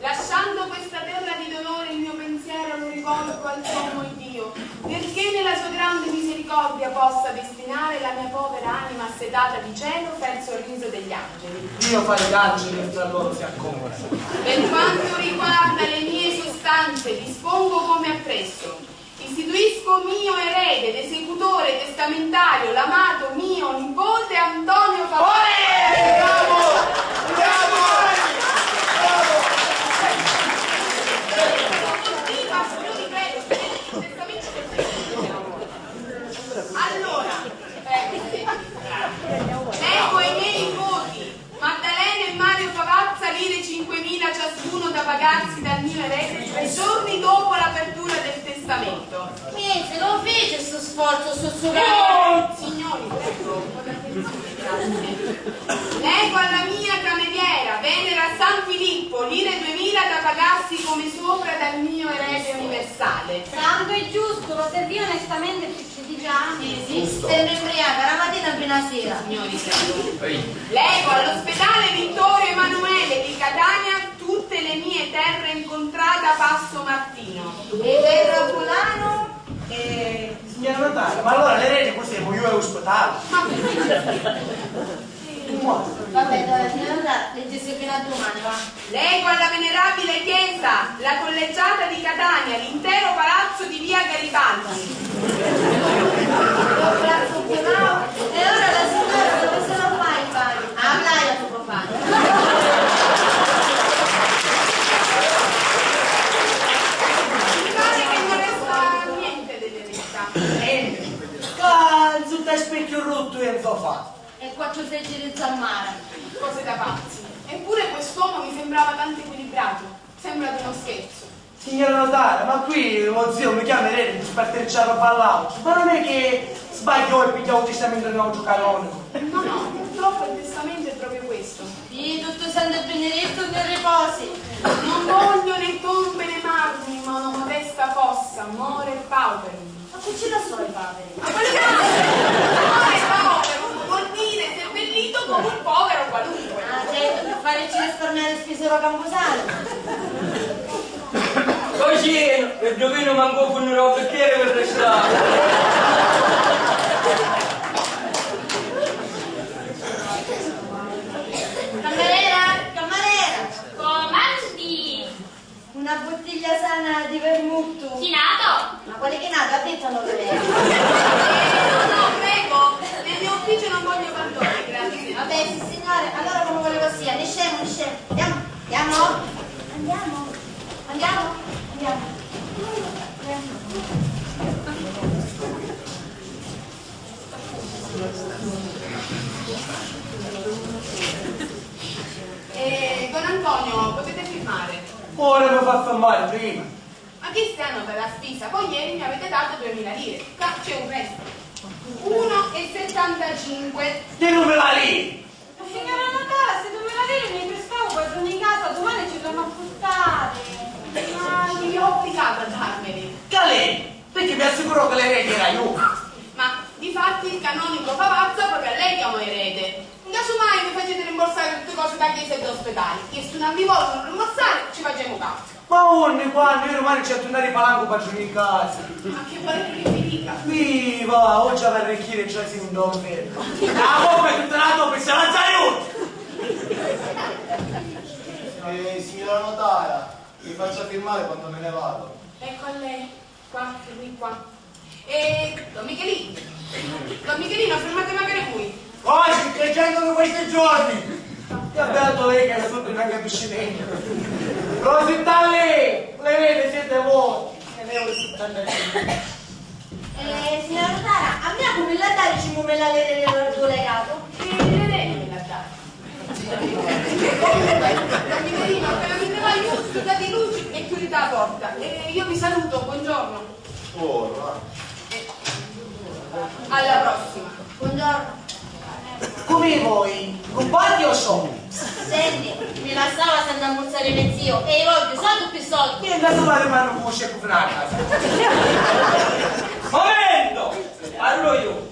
Lasciando questa terra di dolore, il mio pensiero lo rivolgo al sommo Dio, perché nella sua grande misericordia possa destinare la mia povera anima assetata di cielo verso il riso degli angeli. Dio fa gli angeli e fra loro si accomoda. Per quanto riguarda le mie sostanze, dispongo come appresso. Istituisco mio erede ed esecutore testamentario l'amato mio nipote Antonio Favazza. Olè! Bravo! Bravo! Bravo! Allora, prego, sì. Leggo ai miei nipoti. Maddalena e Mario Favazza lire cinquemila ciascuno da pagarsi dal mio erede tre giorni dopo l'apertura del testamento. Niente, non fece sto sforzo, sto sugato. Signori, prego, un po' d'attenzione, grazie. Leggo alla mia cameriera, Venera San Filippo, lire duemila da pagarsi come sopra dal mio erede universale. Santo e giusto, lo servì onestamente. Sì, sì. Giusto. Sempre imbriaca, la mattina fino a sera. Signori, prego. Ehi. Leggo all'ospedale Vittorio Emanuele di Catania tutte le mie terre in contrada Passo Martino. E terra Fulano? Eh, signora notaio, ma allora l'erede cos'è? Mo io è ospedale? Ma Vabbè, dai, signora, leggesi fino a domani, va. Leggo alla venerabile chiesa, la collegiata di Catania, l'intero palazzo di via Garibaldi. Lo palazzo Bonao. E ora la signora dove se lo fa il bagno? A playa si può fare. Mi pare che non resta niente dell'eredità. Niente. Qua, sotto al specchio rotto, io non so fare. E quattro seggi di zammara. Cose da pazzi. Eppure quest'uomo mi sembrava tanto equilibrato. Sembra di uno scherzo. Signora notaio, ma qui lo zio mi chiama ieri per spartirci la roba all'altro. Ma non è che sbagliò e pigliò un testamento di un altro canonico? No, no, purtroppo il testamento è proprio questo. Dio tutto santo e benedetto, che riposi. Non voglio né tombe né marmi, ma una modesta fossa, more pauperum. Ma chi ci la so i poveri? Ma quale povero? Povero, povero, vuol dire seppellito come un povero qualunque. Ah, certo, per farci risparmiare il spesero camposano. Così, e dovino manco con un bicchiere per restare. Cammarera, cammarera! Comandi! Una bottiglia sana di vermouth. Chi nato? Ma quale che nato? Ha detto non lo è. Eh, no, no, prego. Nel mio ufficio non voglio parlatori, grazie. Vabbè, sì, signore. Allora come voleva sia. Ne scemo, ne scemo. Andiamo, andiamo. Andiamo? Andiamo? Andiamo? Andiamo. Eh, don Antonio, potete firmare. Ora mi fa firmare prima. Ma chi sta a nota da spisa? Voi ieri mi avete dato duemila lire. Qua c'è un resto. Uno e settantacinque. Di duemila lire! Ma signora Natale, se duemila lire mi prestavo quasi in casa, domani ci torno a portare. Ma chi vi ha obbligato a darmeli? Calè, perché mi assicurò che l'erede era io. Ma difatti il canonico Favazza proprio a lei chiamò erede. In caso mai mi facete rimborsare tutte cose da chiesa e da ospedale. E se non vi vogliono rimborsare, ci facciamo caso. Ma unni, quannu? Io domani ci ho tornare i palancu per giù in casa. Ma che volete che vi dica? Viva! Oggi avrei chi le già si un don fermo. La coppa è tutta la coppa e se la zaiuta! Eh, signora notaia, Mi faccia firmare quando me ne vado. Ecco a lei, qua, fermi qua. E don Michelino, don Michelino, fermate magari voi. Oggi che c'entrano questi giorni? Che beato lei che è sotto una capiscimento. Rosità lei, le vede siete voi. E lei è un Eh, signora notara, a mia cu mi l'ha dari ci mu mi l'ha lere l'ordu legato? Eh, lere mi l'ha dari. Don Michelino, appena mi ne va, io schiudete i luci e chiudete la porta. E io vi saluto, buongiorno. Buongiorno. Alla prossima. Buongiorno. Comu voi? Rubbati o sciocchi? Senti, mi lassava senza ammuzzare me zio e io voglio soldi pi soldi. E la tua mano cusce cu fraca. Momento! Parlo io.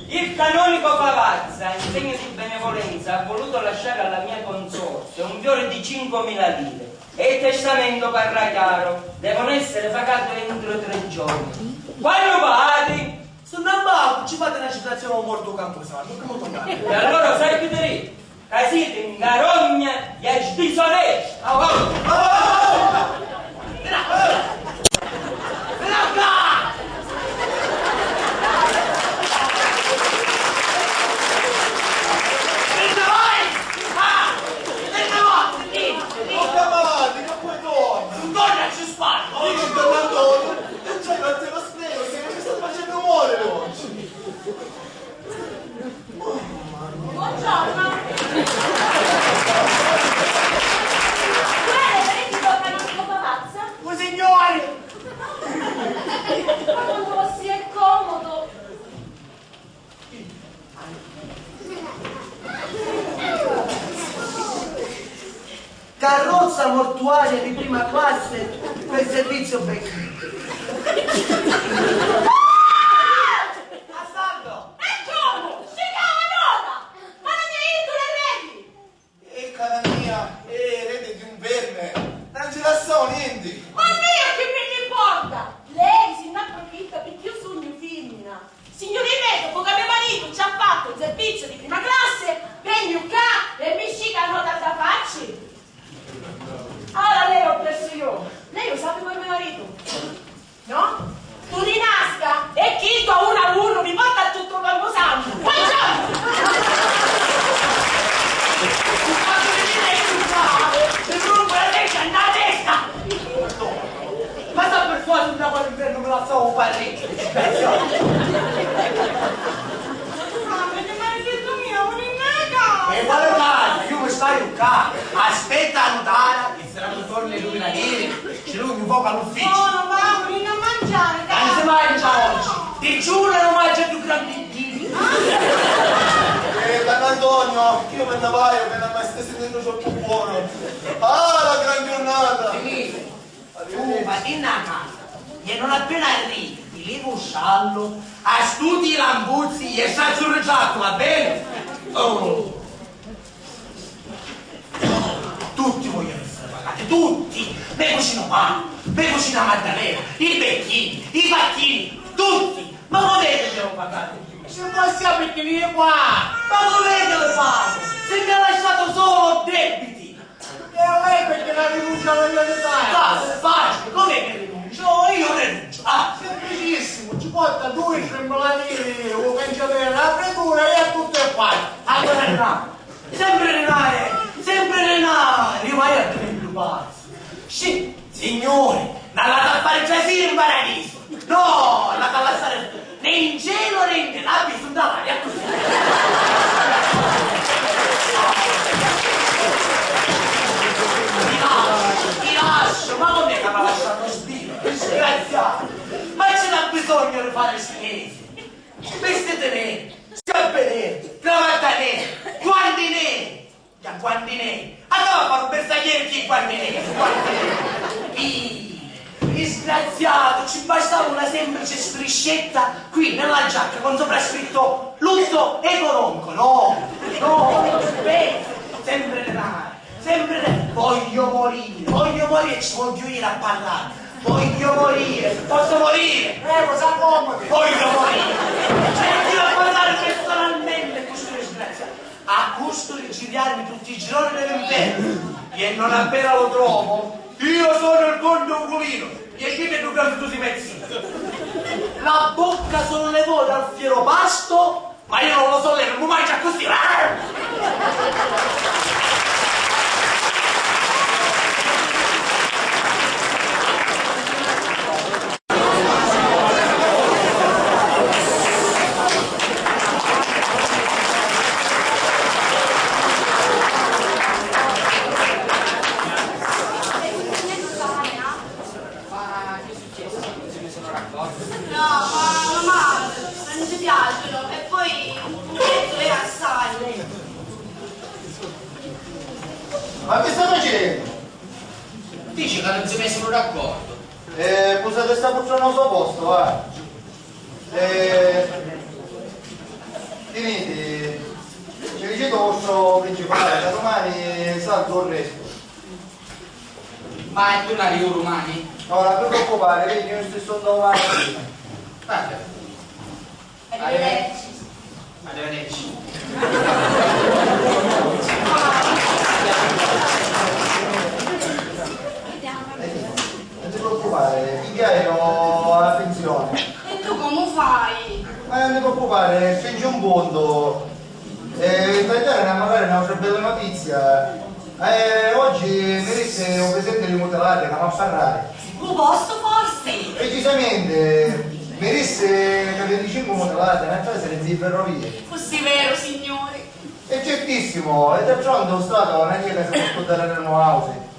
Il canonico Favazza, in segno di benevolenza, ha voluto lasciare alla mia consorte un fiore di cinquemila lire e il testamento parla chiaro, devono essere pagati entro tre giorni. Quannu pagati? Sunnu a bancu, ci fate na citazione ô mortu ô campusantu, comu tornate? E allora sai chi ti dico? Ca siti ncarogna e sdisonesti! Au, au, au, au, au! Vira, vira ccà! Vira vai! Ah! Vira vai! Nun chiamati, ca poi torna! Nun torna, ci spargo! Dici, don Antonio, e c'hai la tela spesa, che mi sta facendo muovere oggi! Buongiorno. Qual è l'eredito canonico Pavazza? Un signore! Ma quanto si è comodo! Carrozza mortuaria di prima classe per servizio becchi. Assalto! E comu? Sciccava nota! Ma non c'è niente le reti! E cara mia, è erede di un verme, non ci lassò niente! Ma a mia chi mi n'importa? Lei si n'approfitta perché io sugnu fimmina! Signuri mei, dopu ca me maritu ci ha fattu un serviziu di prima classe, vegnu ccà e mi scicca a nota dda facci? Ora lei ho perso io. Lei lo sape come me maritu? No? Tu rinasca e chiddu a unu a unu mi porta a tuttu u campusantu. Buongiorno! Ti faccio venire il ufficiale, ti rompo la testa nella testa! Ma sta persuaso nta quali infernu mi lassau u parricchiu, disgraziatu! Mamma, che maledetto mio, vuoi andare a casa? E quale casa? Io mi staiu ccà. Aspetta a nutara che sarà intorno ai due ore, ci lugnu un poco all'ufficio. No, no, mamma, non a mangiare, dai. Non si mangia oggi. Ti giuro, non mangio più gran pittini. Eh, don Antonio, io me ne vaio, che non mi stai sentendo troppo buono. Ah, la gran giornata! Finito. Tu vatinni a casa e non appena arrivi ti levu u sciallu, astuti i lampuzzi e stracci u rigiattu, va bene? Oh. Tutti vogliono essere pagati, tutti! Me cucina Manu, me cucina Maddalena, i becchini, i pacchini, tutti! Ma volete che devo pagare? Se passiamo perché viene qua! Ma volete le pago? Se mi ha lasciato solo ho debiti! E a lei perché la rinuncia alla mia vita? Basta, facile, com'è che rinuncio? Oh, io rinuncio. Ah. Semplicissimo, ci porta due trembolani, un cancelliere, la frittura e tutto è fatto. Allora Renare, sempre Renare, sempre Renare, io vai a tenere il pazzo. Sì, signore, ma vado a fare piacere in paradiso. No, la fa lassare né in cielo né in terra, ha bisogno d'aria così. Ti lascio, ti lascio, ma non è che mi ha lasciato sbirro, disgraziato. Ma ce n'ha bisogno di fare cinesi? Vestite nere, scarpe nere, cravatta nera, guanti neri. Già, guanti neri! Andava a fare un bersagliere chi guanti neri, guanti neri! Ih, disgraziato, ci bastava una semplice striscetta qui nella giacca con sopra scritto lutto economico. No, no, non ci penso. Sempre denaro, sempre denaro. Voglio morire, voglio morire, ci voglio io a parlare. Voglio morire, posso morire? Prego, s'accomodi. Voglio morire. Ci voglio io a parlare personalmente con questo disgraziato. A costo di girarmi tutti i gironi dell'inferno. E non appena lo trovo, io Io sono il conte Ugulino, piacete ddu gran Tusimezzi. La bocca sollevò dal fieropasto, ma io non lo sollevo mai accussì. Ma che è successo? Non si sono raccolti? No, ma mamma, non ci piacciono e poi un pezzo è assai. Ma che sta facennu? Dici ca nun si mèsunu d'accordu. Eh, pusati sta pultrona ô so postu, va. Eh, tiniti, ci diciti ô vostru principali ca dumani saltu ô restu. Ma è turnari iu dumani? No, non vi preoccupare, vedi, io stesso andavo avanti. Vabbè. Arrivederci. Arrivederci. Non ti preoccupare, pigghiaru la pensione. E tu comu fai? Ma non ti preoccupare, c'è un punto. Eh, stasera magari un'altra bella notizia. Eh, oggi mi disse un presidente di Mutelate che va a parlare. Lu postu, forsi? Precisamente, mi disse che venticinque Mutelate, una casa di ferrovie. Fussi veru, signuri. E certissimo, e d'altronde lo Stato non è che si può scordare di noi.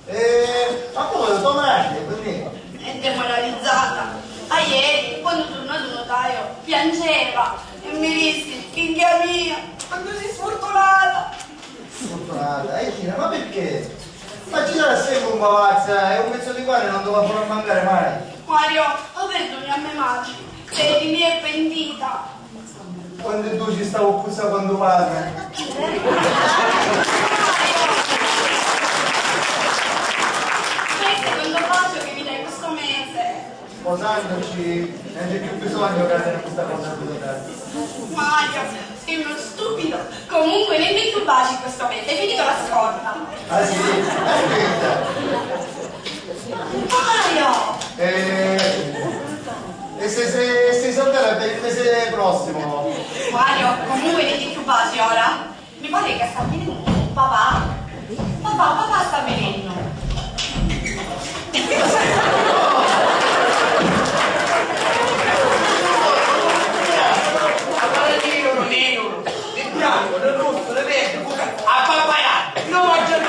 Eh, ma come, tua madre, quindi? È demoralizzata. Aieri, quando è tornato il notaio, piangeva e mi disse: "Figghia mia, quantu sei sfortunata!" Sfortunata? Eh, Gina, ma perché? Ma ci sarà sempre un palazzo, eh, e un pezzo di pane non ti va a mancare mai. Mario, ho perduto a mia madre. Credimi, è pentita. Quantu è duci sta cuccusa quantu parra. Questo è il secondo bacio che mi dai questo mese. Sposandoci non c'è più bisogno che avere questa cosa qui da dare. Mario, sei uno stupido. Comunque, niente più baci questo mese, è finito la scorta. Ah sì? Aspetta. Mario! Eh, e se, se, se salterà per il mese prossimo? Mario, comunque niente più baci ora. Mi pare che sta venendo papà. Papà, papà sta venendo. Papà, di bianco, di rosso, di verde, a pappaia, non mangiare.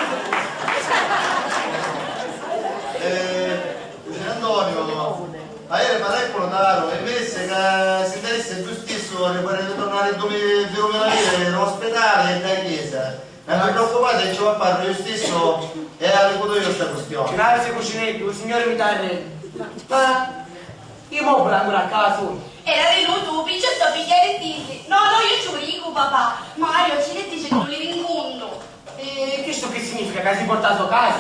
Eh, Cucina Antonio, aieri parrai cu lu notaru e mi dissi ca si nni dissi giustissimo di pudiri turnari dui mila liri dâ spitali e dâ chiesa. Non vi preoccupate, ci va a parlu iu stissu e arricutu iu sta quistioni. Grazie, cucineddu, u Signore mi t'arrendi. Ma i mobili ancora ccà sunnu? Era venutu u picciotti a pigghiari e dirli: "No, no, io ci u dicu, papà. Mario, ci li dici, non li rincondu." E chistu chi significa? Ca si porta a so casa?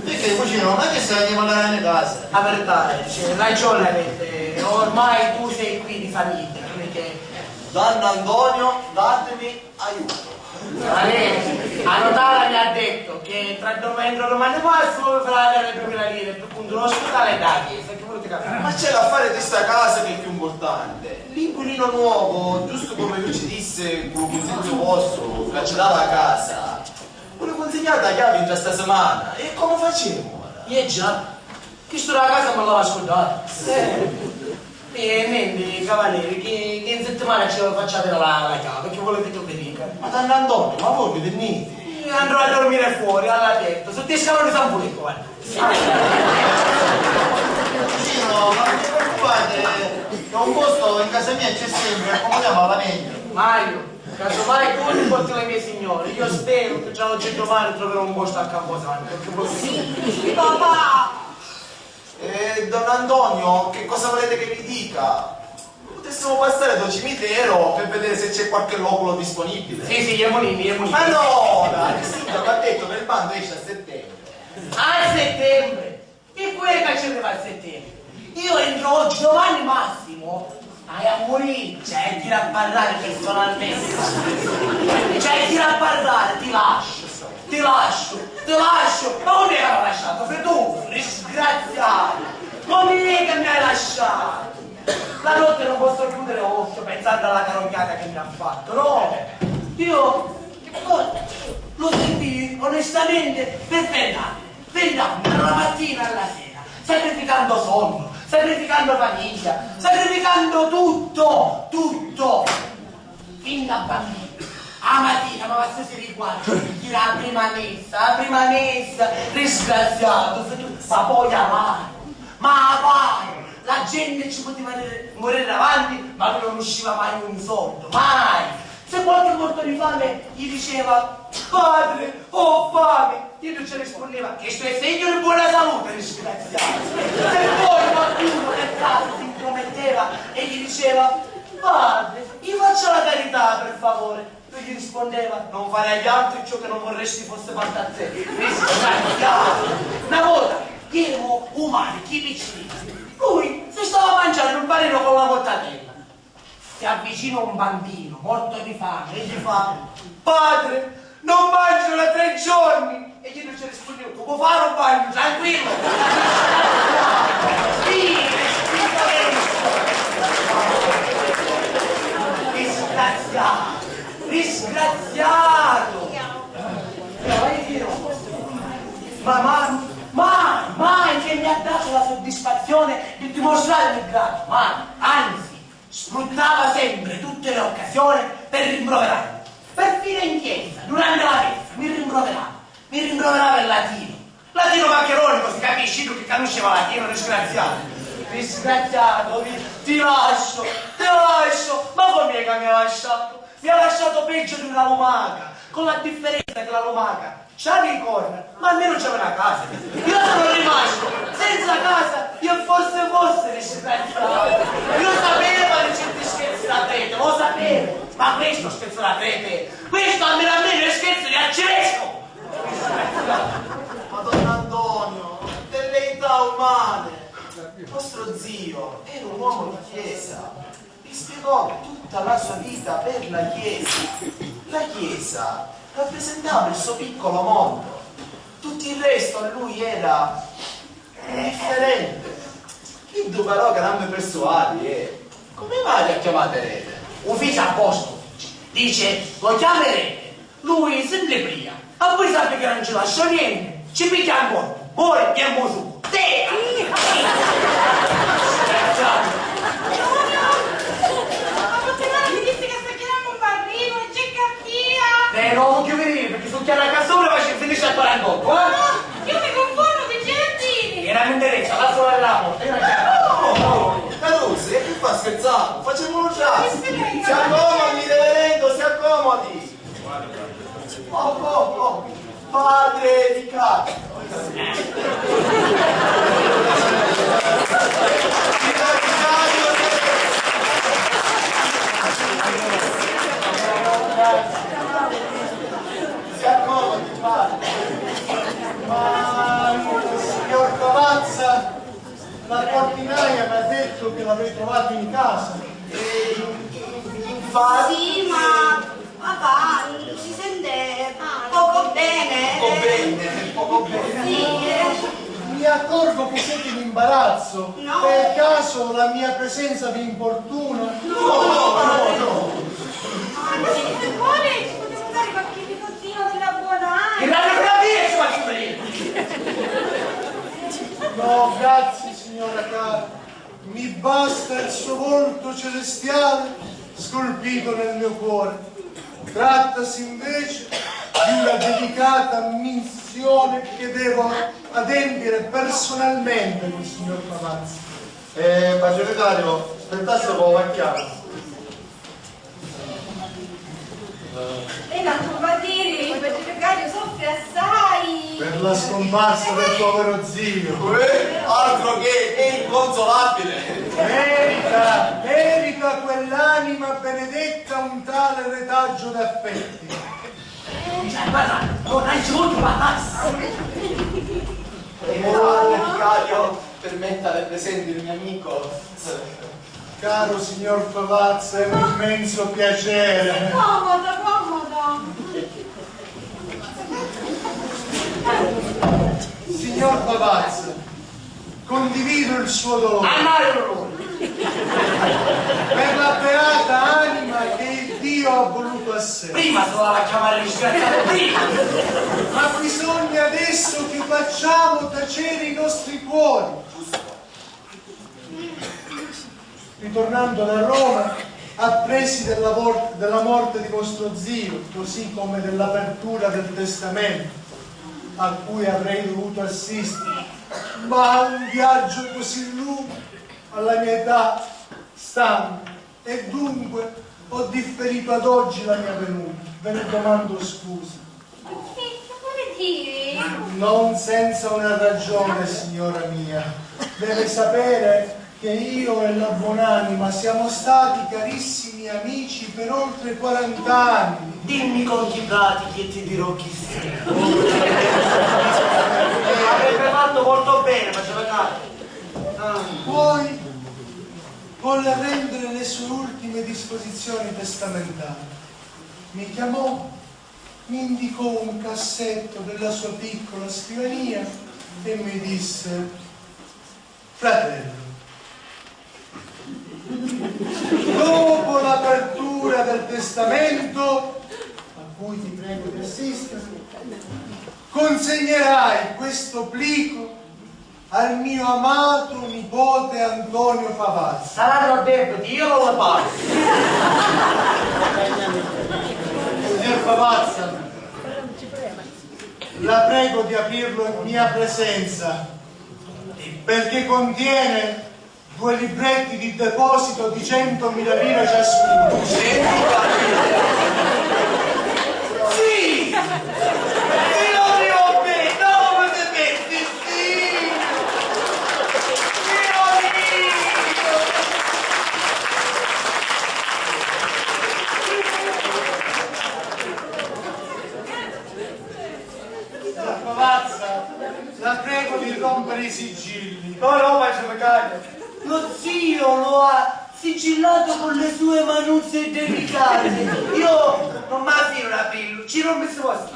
Perché, cucinu, non è che se la devi mandare a casa? La verità è, c'è ragione avete, ormai tu sei qui di famiglia, non è che... Don Antonio, datemi aiuto. A notara mi ha detto che tra domani, entro domani passo, vi farà avere duemila lire per conto l'ospedale e della chiesa. Che volete capire? Ma c'è l'affare di sta casa che è più importante. L'inquilino nuovo, giustu comu iu ci dissi, cu lu cunsentu vostru, ca ci dava a casa, voli cunsignari a chiavi ntra sta simana. E comu facemu ora? Eh già, chistu dâ casa mi l'ava scurdatu. Eh. E nenti, cavalieri, chi, chi in settimana ci facciu aviri la, la chiavi, chi volete che vi dica? Ma Don Antonio, ma voi vi vinniti? Io andrò a dormire fuori, all'aperto, sotto i scaloni San Filipo, guarda. Vicino, ma non vi preoccupate, che un posto in casa mia c'è sempre, accomodiamo alla meglio. Mario, casomai tu ti porti le mie signore, io spero che già oggi e domani troverò un posto a Camposanto, perché voi... Sì, papà! Eh, don Antonio, che cosa volete che vi dica? Potessimo passare dal cimitero per vedere se c'è qualche loculo disponibile. Sì, sì, jemunini, jemunini. Ma no, ora, il sindaco ha detto che il bando esce a settembre. A settembre? E cu è ca ci arriva a settembre? Io entro oggi, domani massimo. Hai a murì, c'hai a ghiri a parrari personalmente. C'hai a ghiri a parrari, ti lascio, ti lascio. Ti lascio! Ma unn'è ca m'ha lasciatu? Sei tu, disgraziato! Comu è ca mi hai lasciatu? La notte non posso chiudere occhio pensando alla carognata che mi ha fatto, no? Io, oh, lo sentì onestamente per vent'anni, vent'anni, dalla mattina alla sera, sacrificando sonno, sacrificando famiglia, sacrificando tutto, tutto. Fin da bambina, a matina, ma basta si riguarda, gira la prima messa, la prima messa, disgraziato, ma poi avanti, ma avanti, la gente ci poteva dire, morire davanti, ma lui non usciva mai un soldo, mai. Se qualche morto di fame gli diceva: "Padre, ho fame", Iddu ci rispunneva: "Chistu è segnu di bona salute, disgraziatu." Se poi qualcuno per caso si intrometteva e gli diceva: "Padre, gli faccia la carità, per favore", lui gli rispondeva: "Non fare agli altri ciò che non vorresti fosse fatto a te." Disgraziato! Una volta, ierimo umani, chi picciriddi, lui si stava mangiando un panino con la mortadella. Si avvicina un bambino morto di fame e gli fa: "Padre, non mangio da tre giorni!" E gli dice, rispondeva: "Tu puoi fare un bagno, tranquillo!" Fine, finito questo. Disgraziato, disgraziato. Ma mai, mai, mai che mi ha dato la soddisfazione di dimostrarmi grato, mai, anzi, sfruttava sempre tutte le occasioni per rimproverarmi. Perfino in chiesa, durante la messa, mi rimproverava. Mi rimproverava il latino. Latino maccheronico, si capisce, iddu chi canusceva latino, disgraziato. Disgraziato, ti, ti lascio, ti lascio. Ma comu è ca mi ha lasciatu? Mi ha lasciatu peggio di una lumaca, con la differenza che la lumaca c'ha li corna, ma almenu c'avè na casa. Io sono rimasto senza casa, io forse, forse, disgraziato. Io sapevo di certi scherzi da prete, lo sapevo, ma questo scherzo da prete, questo almeno, almeno è scherzo di arcivescovo. Madonna Antonio, delle età umane. Vostro zio era un uomo di chiesa. Mi spiegò tutta la sua vita per la Chiesa. La Chiesa rappresentava il suo piccolo mondo. Tutto il resto a lui era indifferente. Chiddu però ca non mi persuadi, eh. Come mai l'ha chiamata erede? U fici apposta, u fici. Dice, lo chiama erede. Lui si nni pria, ma poi sappi chi non ci lascia niente, ci pigghia un colpu, mori, e musu. Te! Disgraziato! Ma Puttinari mi dissi ca sta chiamannu un parrinu e c'è cattia! Eh, non lo voglio vedere perché su chiara cassola ma ci finisce a quarantotto, eh? No, io mi confonno di giardini! E non mi interessa, lascia la porta, io non c'è. No, no, Carusi, e che fa, scherzavo? Facciamo un jazz! Si accomodi, reverendo, si accomodi! Oh, oh, oh, padre di Caio. Si accomodi, padre. Ma, signor Pavazza, la portinaia mi ha detto che l'avrei trovato in casa. Eh, in, in, infatti. Sì, ma papà, non si sente poco bene. Poco bene, poco bene. Sì, eh. Mi accorgo che siete in imbarazzo. No. Per caso la mia presenza vi importuna? No, no, no, no. Anzi, se vuole ci potete dare qualche ricottino della buona aria. Il radiografia ci faccio vedere. No, grazie, signora cara. Mi basta il suo volto celestiale scolpito nel mio cuore. Trattasi invece di una delicata missione che devo adempiere personalmente col signor Pavazzi. Eh, padre vicario, aspettassi un po', va chiaro. E tantu va diri, il vicario soffre assai. Per la scomparsa del povero zio. Uè, altro che, è inconsolabile. Merita, merita quell'anima benedetta un tale retaggio d'affetti. Eh, non c'è parlato, non hai scivuto parlare. E ora, vicario, permetta, le presento il mio amico. Caro signor Pavazza, è un immenso piacere. Comodo, comodo. Signor Pavazza, condivido il suo dolore. Annari lu lori! Per la beata anima che il Dio ha voluto a sé. Prima si l'ava a chiamari disgraziato, prima! Ma bisogna adesso che facciamo tacere i nostri cuori. Ritornando da Roma, appresi della, vor- della morte di vostro zio, così come dell'apertura del testamento a cui avrei dovuto assistere, ma un viaggio così lungo alla mia età, stanco, e dunque ho differito ad oggi la mia venuta. Ve ne domando scusa. Zitto, pure ti! Non senza una ragione, signora mia. Deve sapere che io e la buonanima siamo stati carissimi amici per oltre quaranta anni. Dimmi con chi pratichi e ti dirò chi sei. Avrebbe fatto molto bene, faceva caso. Ah. Poi volle rendere le sue ultime disposizioni testamentali. Mi chiamò, mi indicò un cassetto della sua piccola scrivania e mi disse: "Fratello, dopo l'apertura del testamento, a cui ti prego di assistere, consegnerai questo plico al mio amato nipote Antonio Favazza." Saranno debiti, io non le pago. Signor Favazza, la prego di aprirlo in mia presenza, perché contiene due libretti di deposito di centomila lire ciascuno. Centomila lire? Sì! Sì, lo dico, no, ma te metti, sì! Dio mio! Signor Favazza, la prego di rompere i sigilli. No, no, ma ce me caglia. Lo zio lo ha sigillato con le sue manuzze delicate. Io non mi fido d'aprirlo, ci rompi sti vostri.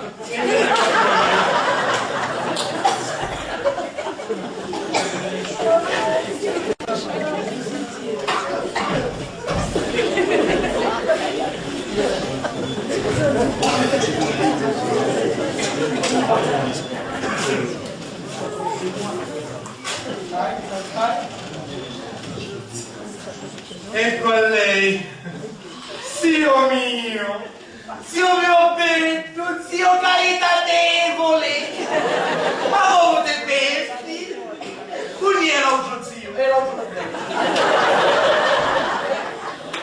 Ecco a lei, zio mio, zio mio Petru, zio caritatevole, ma come te vesti? Quindi è l'altro zio, è l'altro fratello.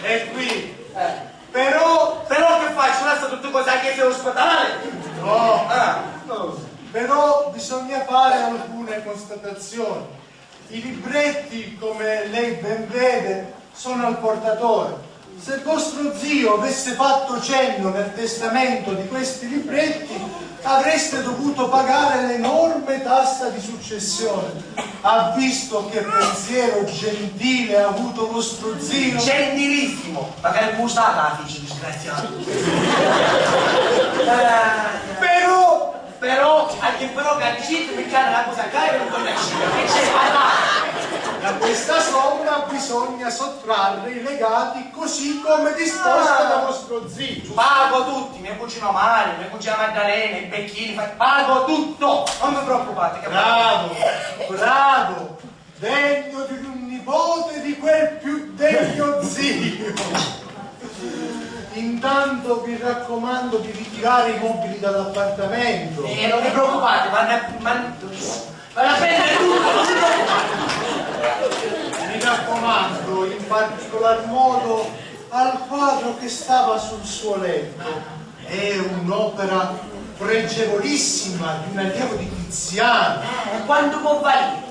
E qui, eh, però, però che faccio? Lascio tutte cose a chiesa e ospedale? No. Ah, no. Però bisogna fare alcune constatazioni. I libretti, come lei ben vede, sono al portatore. Se vostro zio avesse fatto cenno nel testamento di questi libretti, avreste dovuto pagare l'enorme tassa di successione. Ha visto che pensiero gentile ha avuto vostro zio? Gentilissimo! Ma che usata la fici, disgraziato! Eh, però, però, anche però che dicite, mi cade la cosa cara che non voglio uscire, che c'è? Parla! Da questa somma bisogna sottrarre i legati così come disposto da vostro zio. Pago tutti, mio cugino Mario, mia cugina Maddalena, i becchini, fa- pago tutto, non vi preoccupate. Che bravo, bravo, degno di un nipote di quel più degno zio. Intanto vi raccomando di ritirare i mobili dall'appartamento. Eh, non vi preoccupate, ma, ma, ma la prende tutto, non vi preoccupate. Mi raccomando in particolar modo al quadro che stava sul suo letto. È un'opera pregevolissima di un allievo di Tiziano. Eh, quanto può valere?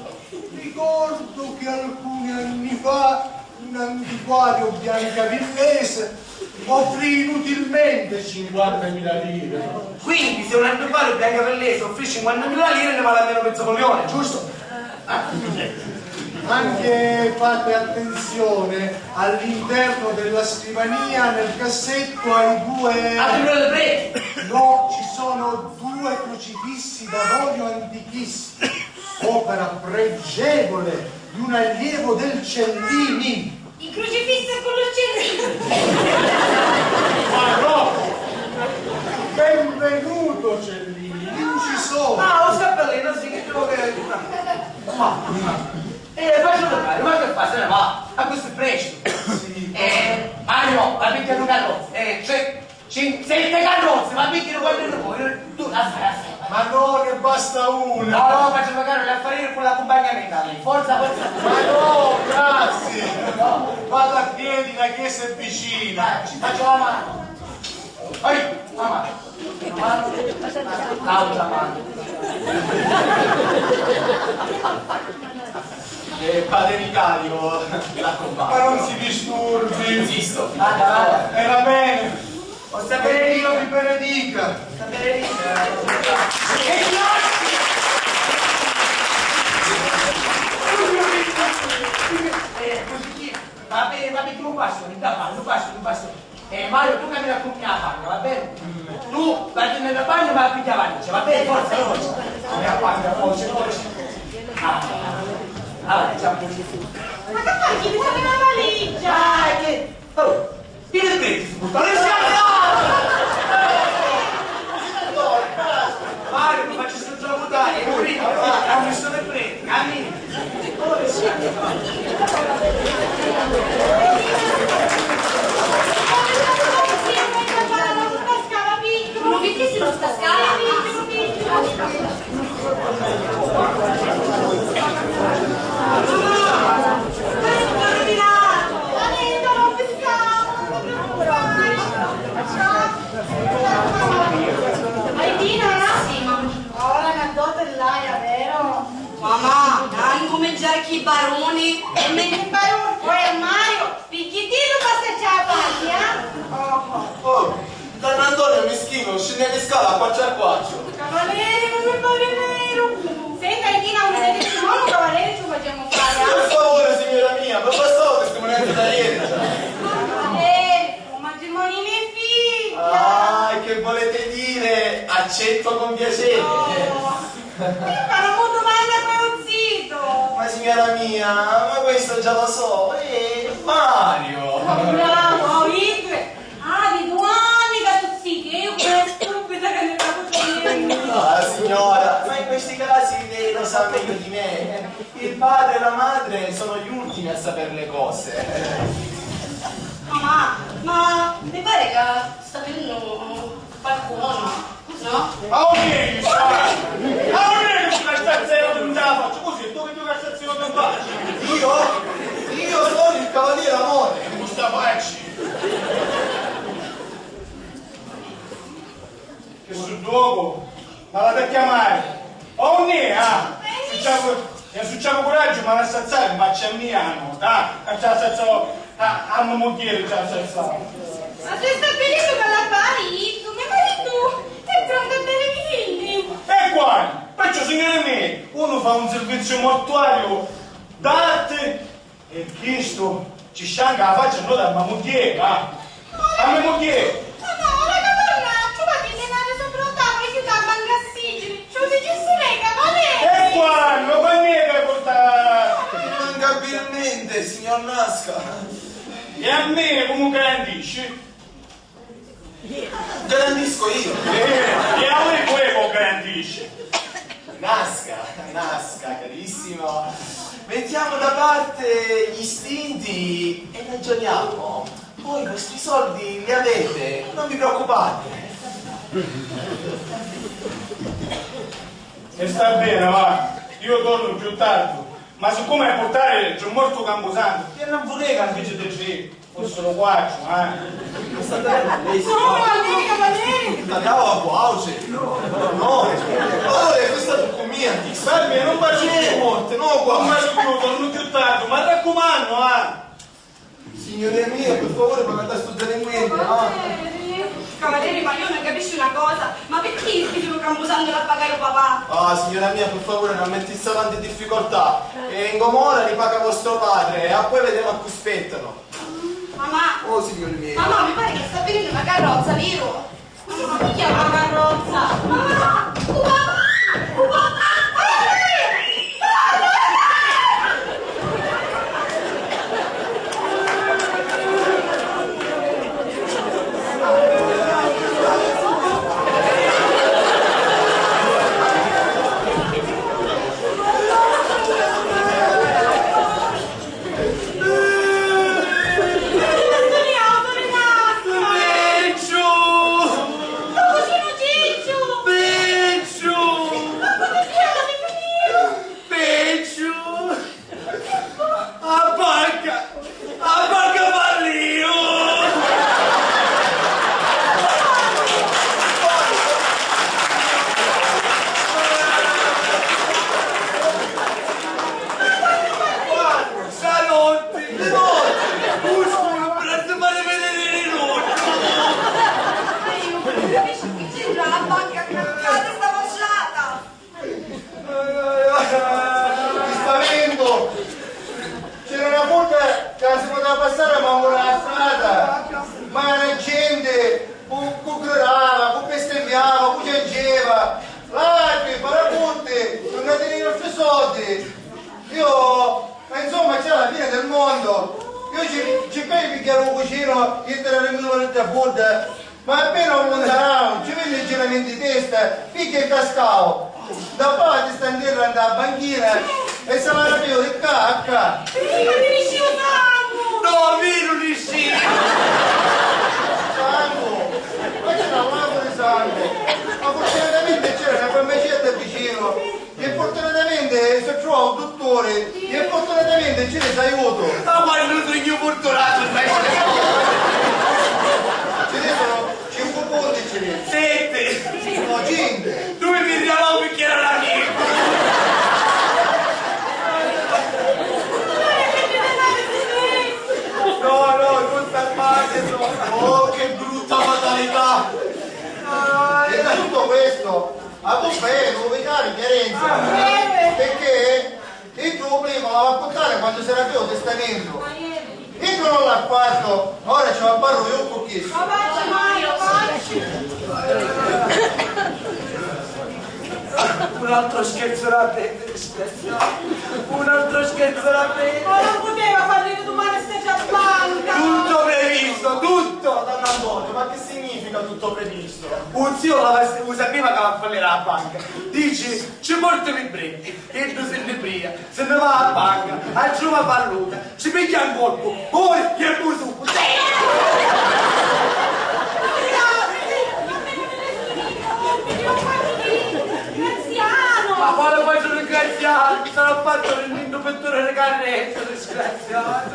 Ricordo che alcuni anni fa un antiquario biancavillese offrì inutilmente cinquantamila lire. Quindi, se un antiquario biancavillese offrì cinquantamila lire, ne vale almeno mezzo milione, giusto? Anche fate attenzione, all'interno della scrivania, nel cassetto, hai due... Altri due libretti? No, ci sono due crocifissi d'avorio antichissimi. Opera pregevole di un allievo del Cellini. I crocifissi cu l'uccellini. Ma no! Benvenuto, Cellini, l'incisore. Ah, o Scappellino, sì, che ti vuoi che... Ma, ma, eh, faccio notare, ma che fa, se ne va? A questo presto. Sì. Eh, Mario, va a pigghiari un carrozzu. Eh, c'è Cin-, sette carrozzi, ma picchinu quannu ne vuoi? Tu, lascia, lascia. Ma no, ne basta una. No, no, faccio pagare l'affari con l'accompagnamento a lei. Forza, forza. Ma no, grazie. No. Vado a piedi, la chiesa è vicina. Dai, ci faccio la mano. Ehi, la mano. La mano. L'altra mano. Eh, padre vicario, l'accompagno. Ma non si disturbi. Esisto. Vada, vada. Eh, va bene. Ho sapere io vi benedica. Sapere io. E grazie. Eh, così, va bene, va bene, un passo, un passo, un passo. Eh, Mario, tu cammina con me a banca, va bene? Tu vai nella bagna, ma pigliare la valigia, va bene? Forza, forza. Mia banca, forza, forza. Ah, ah, ah, ciao. Ma che fai? Ti serve una valigia? Dai, che... Oh, che ne pensi? Ma non si... Mario, mi faccio sto giocare, è morito, ha messo le prete, cammina. Ai Dina? Sì, mamma. Ora una dote l'hai, vero? Mamma, non cominciare chi baroni. E me che baroni? Poi a Mario, picchì ti lo passa già a paglia? Oh. Oh, don Antonio mischino, scende di scala a quattro a quattro. Cavaliere, non mi pare vero. Senta, Dina, un vedi, no, un cavaliere ci facciamo fare, eh? Per favore, signora mia, ma bastava testimonianza da ieri già. Cavaliere, un matrimonio mio figlio. Ah, che volete dire? Accetto con piacere. Oh. Io non ho avuto mai una conosciuto. Ma signora mia, ma questo già lo so, è Mario. Oh, bravo, oh, Igor. Ah, di due anni che tu ziti, e io come stupida che ne capo niente. Ah, signora, ma in questi casi lei lo sa meglio di me. Il padre e la madre sono gli ultimi a sapere le cose. Mamma, ma mi pare che sta venendo qualcuno, no? A unni è sta? A unni è sta zero di un faccio così, tu che tu che sta zero di un faccio? Io? Io sono il cavaliere Amore. Con sta faccia. Che su dopo? Ma vado a chiamare. Oh, nè, ah! Succiamo, e succiamo coraggio, ma la sazzare, ma c'è mia, no? Ah, a, a, a, a, a mo mugghieri c'ha sazzare. Ma sei stabilito con l'affari, tu? Mio marito è pronto a bere vini. E qua? Perciò, signore mie, uno fa un servizio mortuario d'arte. E chistu ci scianca a faccia a noi a me mugghieri, ah! A me mugghieri! Ma no, ora che tornacciu, va a dinari sopra u tavulu, chi dà a banca sigili, ci u dicissi lei, cavaliere! E quannu? Quannu è che hai portato? Immancabilmente, signor Nasca. E a me comu garantisci? Garantisco io. Eh, e a voi pure può garantire. Nasca, nasca, carissimo. Mettiamo da parte gli istinti e ragioniamo. Voi i vostri soldi li avete, non vi preoccupate. E sta bene, va. Io torno più tardi. Ma siccome a portare c'è un morto camposanto, e non vorrei che invece di tre fossero quattro, eh. Ma sta bene, lei si... No, no, cavaliere, cavaliere! Ma cavolo, auge! No, no, allora è questa tu con mia, ti... Fermi, non faccio più morte, no, qua. Non faccio più, torno più tardi, ma raccomando, eh. Signore mie, per favore, ma da sto delinquente, ah. Cavalieri, cavalieri, ma io non capisco una cosa, ma perché il titolo camposanto l'ha pagato papà? Ah, signora mia, per favore, non mettesse avanti difficoltà. E in Gomorra li paga vostro padre, e poi vediamo a cui spettano. Mamma! Oh, signori miei! Mamma, mi pare che sta venendo una carrozza, vero? Mamma, chi chiama la carrozza? Mamma! Oh, mamma! Oh, mamma! Ah! Chiaru cucinu, chi tirarimi l'oretta fudda. Ma appena un muntarau, ci vinni giramenti di testa, picchia e cascau. Da pati sta ntirra nta banchina e sa la rapiu di ccà a ccà. Prima mi nisciu sangu! No, mi nun nisciu! Sangu! Ma c'era un lagu di sangu! Ma fortunatamente c'era na farmacia da vicinu. E fortunatamente si trova un dutturi, e fortunatamente ci ne s'aiuto. Ma quantu sugnu furtunatu, stai scherzennu? Ci ne sono cinque punti, ci ne. Sette. No, cinque. Dui mi rialò perché era l'amico. No, no, non sta male, no. Oh, che brutta fatalità. E da tutto questo, ma tu fai, devi fare chiarezza. Ah, eh. Perché e tu prima la va a portare quando sarà più testamentu. E tu non l'ha fatto, ora ci va a parlo io con chi. Ma faccio mai, faccio. Un altro scherzo da te. Un altro scherzo da me. Ma non poteva fallire domani stessa banca! Tutto previsto, tutto! Don Antonio, ma che significa tutto previsto? Un zio la, u sapeva che va a fallire la banca. Dici, ci porto i libretti, e tu se ne pria, se ne va a banca, a trova falluta, ci piglia un colpo, poi gli busu. Graziano! Ma quale faccio ringraziare? Sarà fatto il mio dottore le carrette, disgraziato.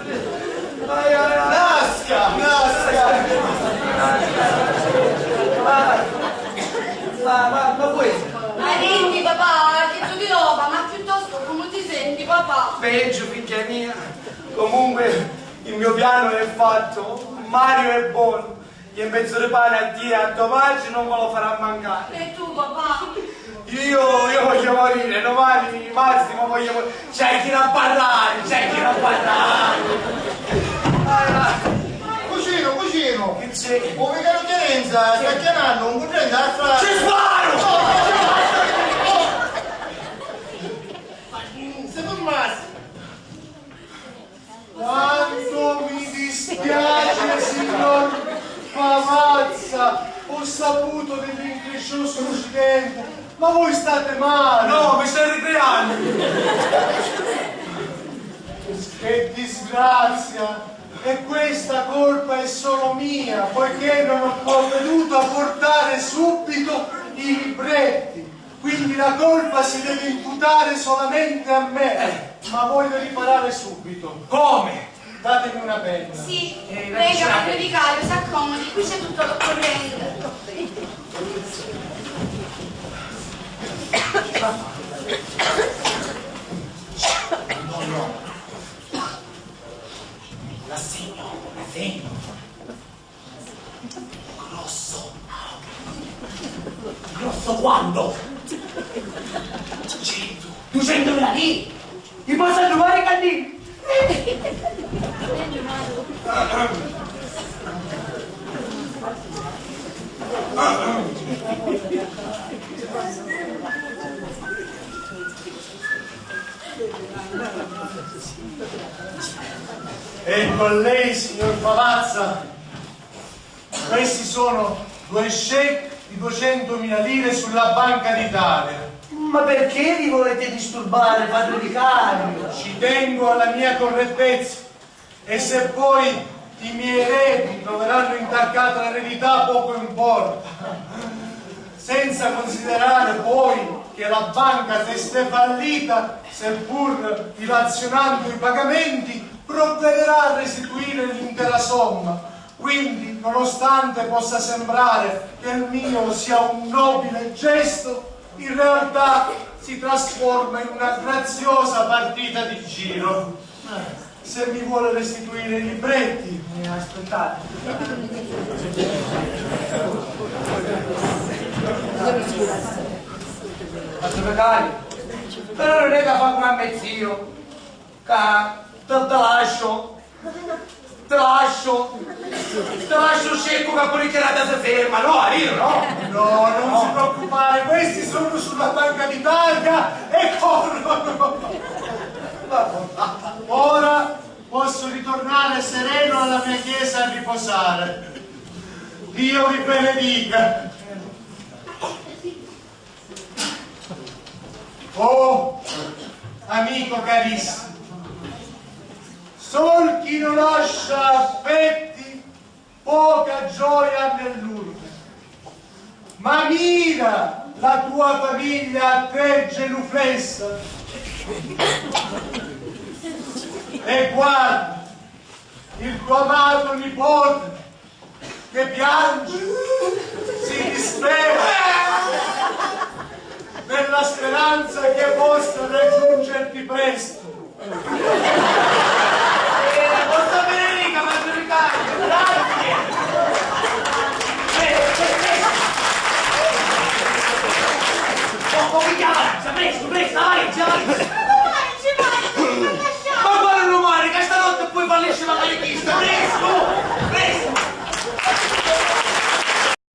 Ai, ai, ai. Nasca, nasca. Ma, ma, ma voi? Ma ridi, papà, che tu di roba, ma piuttosto come ti senti, papà? Peggio, figlia mia. Comunque, il mio piano è fatto. Mario è buono. E un pezzo di pane a tia e a to matri non ve lo farà mancare. E tu, papà? Io, io voglio morire, domani massimo voglio morire. C'è chi da parlare, c'è chi da parlare. Cugino, cugino. Che c'è? Un vicaro Chiarenza sta chiamando un cugino da strada. Ci sparo! No, no, no, no. Ma, mm, se fermassi. Quanto mi dispiace, signor Pavazza, ho saputo dell'increscioso incidente, ma voi state male. No, mi stai ricreando. Che disgrazia! E questa colpa è solo mia, poiché non ho provveduto a portare subito i libretti. Quindi la colpa si deve imputare solamente a me, ma voglio riparare subito. Come? Datemi una penna. Sì, eh, venga, signor vicario, si accomodi, qui c'è tutto l'occorrente. No, no. L'assegno, l'assegno. Grosso. Grosso quanto? Cento, duecentomila lire. I posso trovare i cannini? E con lei, signor Pavazza? Questi sono due check di duecentomila lire sulla Banca d'Italia. Ma perché vi volete disturbare, padre vicario? Ci tengo alla mia correttezza, e se poi i miei eredi troveranno intaccata l'eredità, poco importa. Senza considerare poi che la banca, se è fallita, seppur dilazionando i pagamenti, provvederà a restituire l'intera somma. Quindi, nonostante possa sembrare che il mio sia un nobile gesto, in realtà si trasforma in una graziosa partita di giro. Se mi vuole restituire i libretti, eh, aspettate. Aspettate. Però non è che fa come a me zio. Ca, te, te lascio, te lascio, te lascio secco ca pure tirata si ferma, no, capito, no? No, non si preoccupare, questi sono sulla Banca d'Italia e corrono. Ora Posso ritornare sereno alla mia chiesa a riposare. Dio vi benedica. Oh, amico carissimo, sol chi non lascia affetti, poca gioia nell'urna. Ma mira la tua famiglia a te genuflessa e guarda il tuo amato nipote che piange, si dispera nella speranza che possa raggiungerti presto. Eh, posso avere riga, maggioritario? Grazie. Eh, eh, eh. Oh, oh, via, avanza, presto, presto, avanza, avanza. Ma quale rumore? Che stanotte poi fallisce magari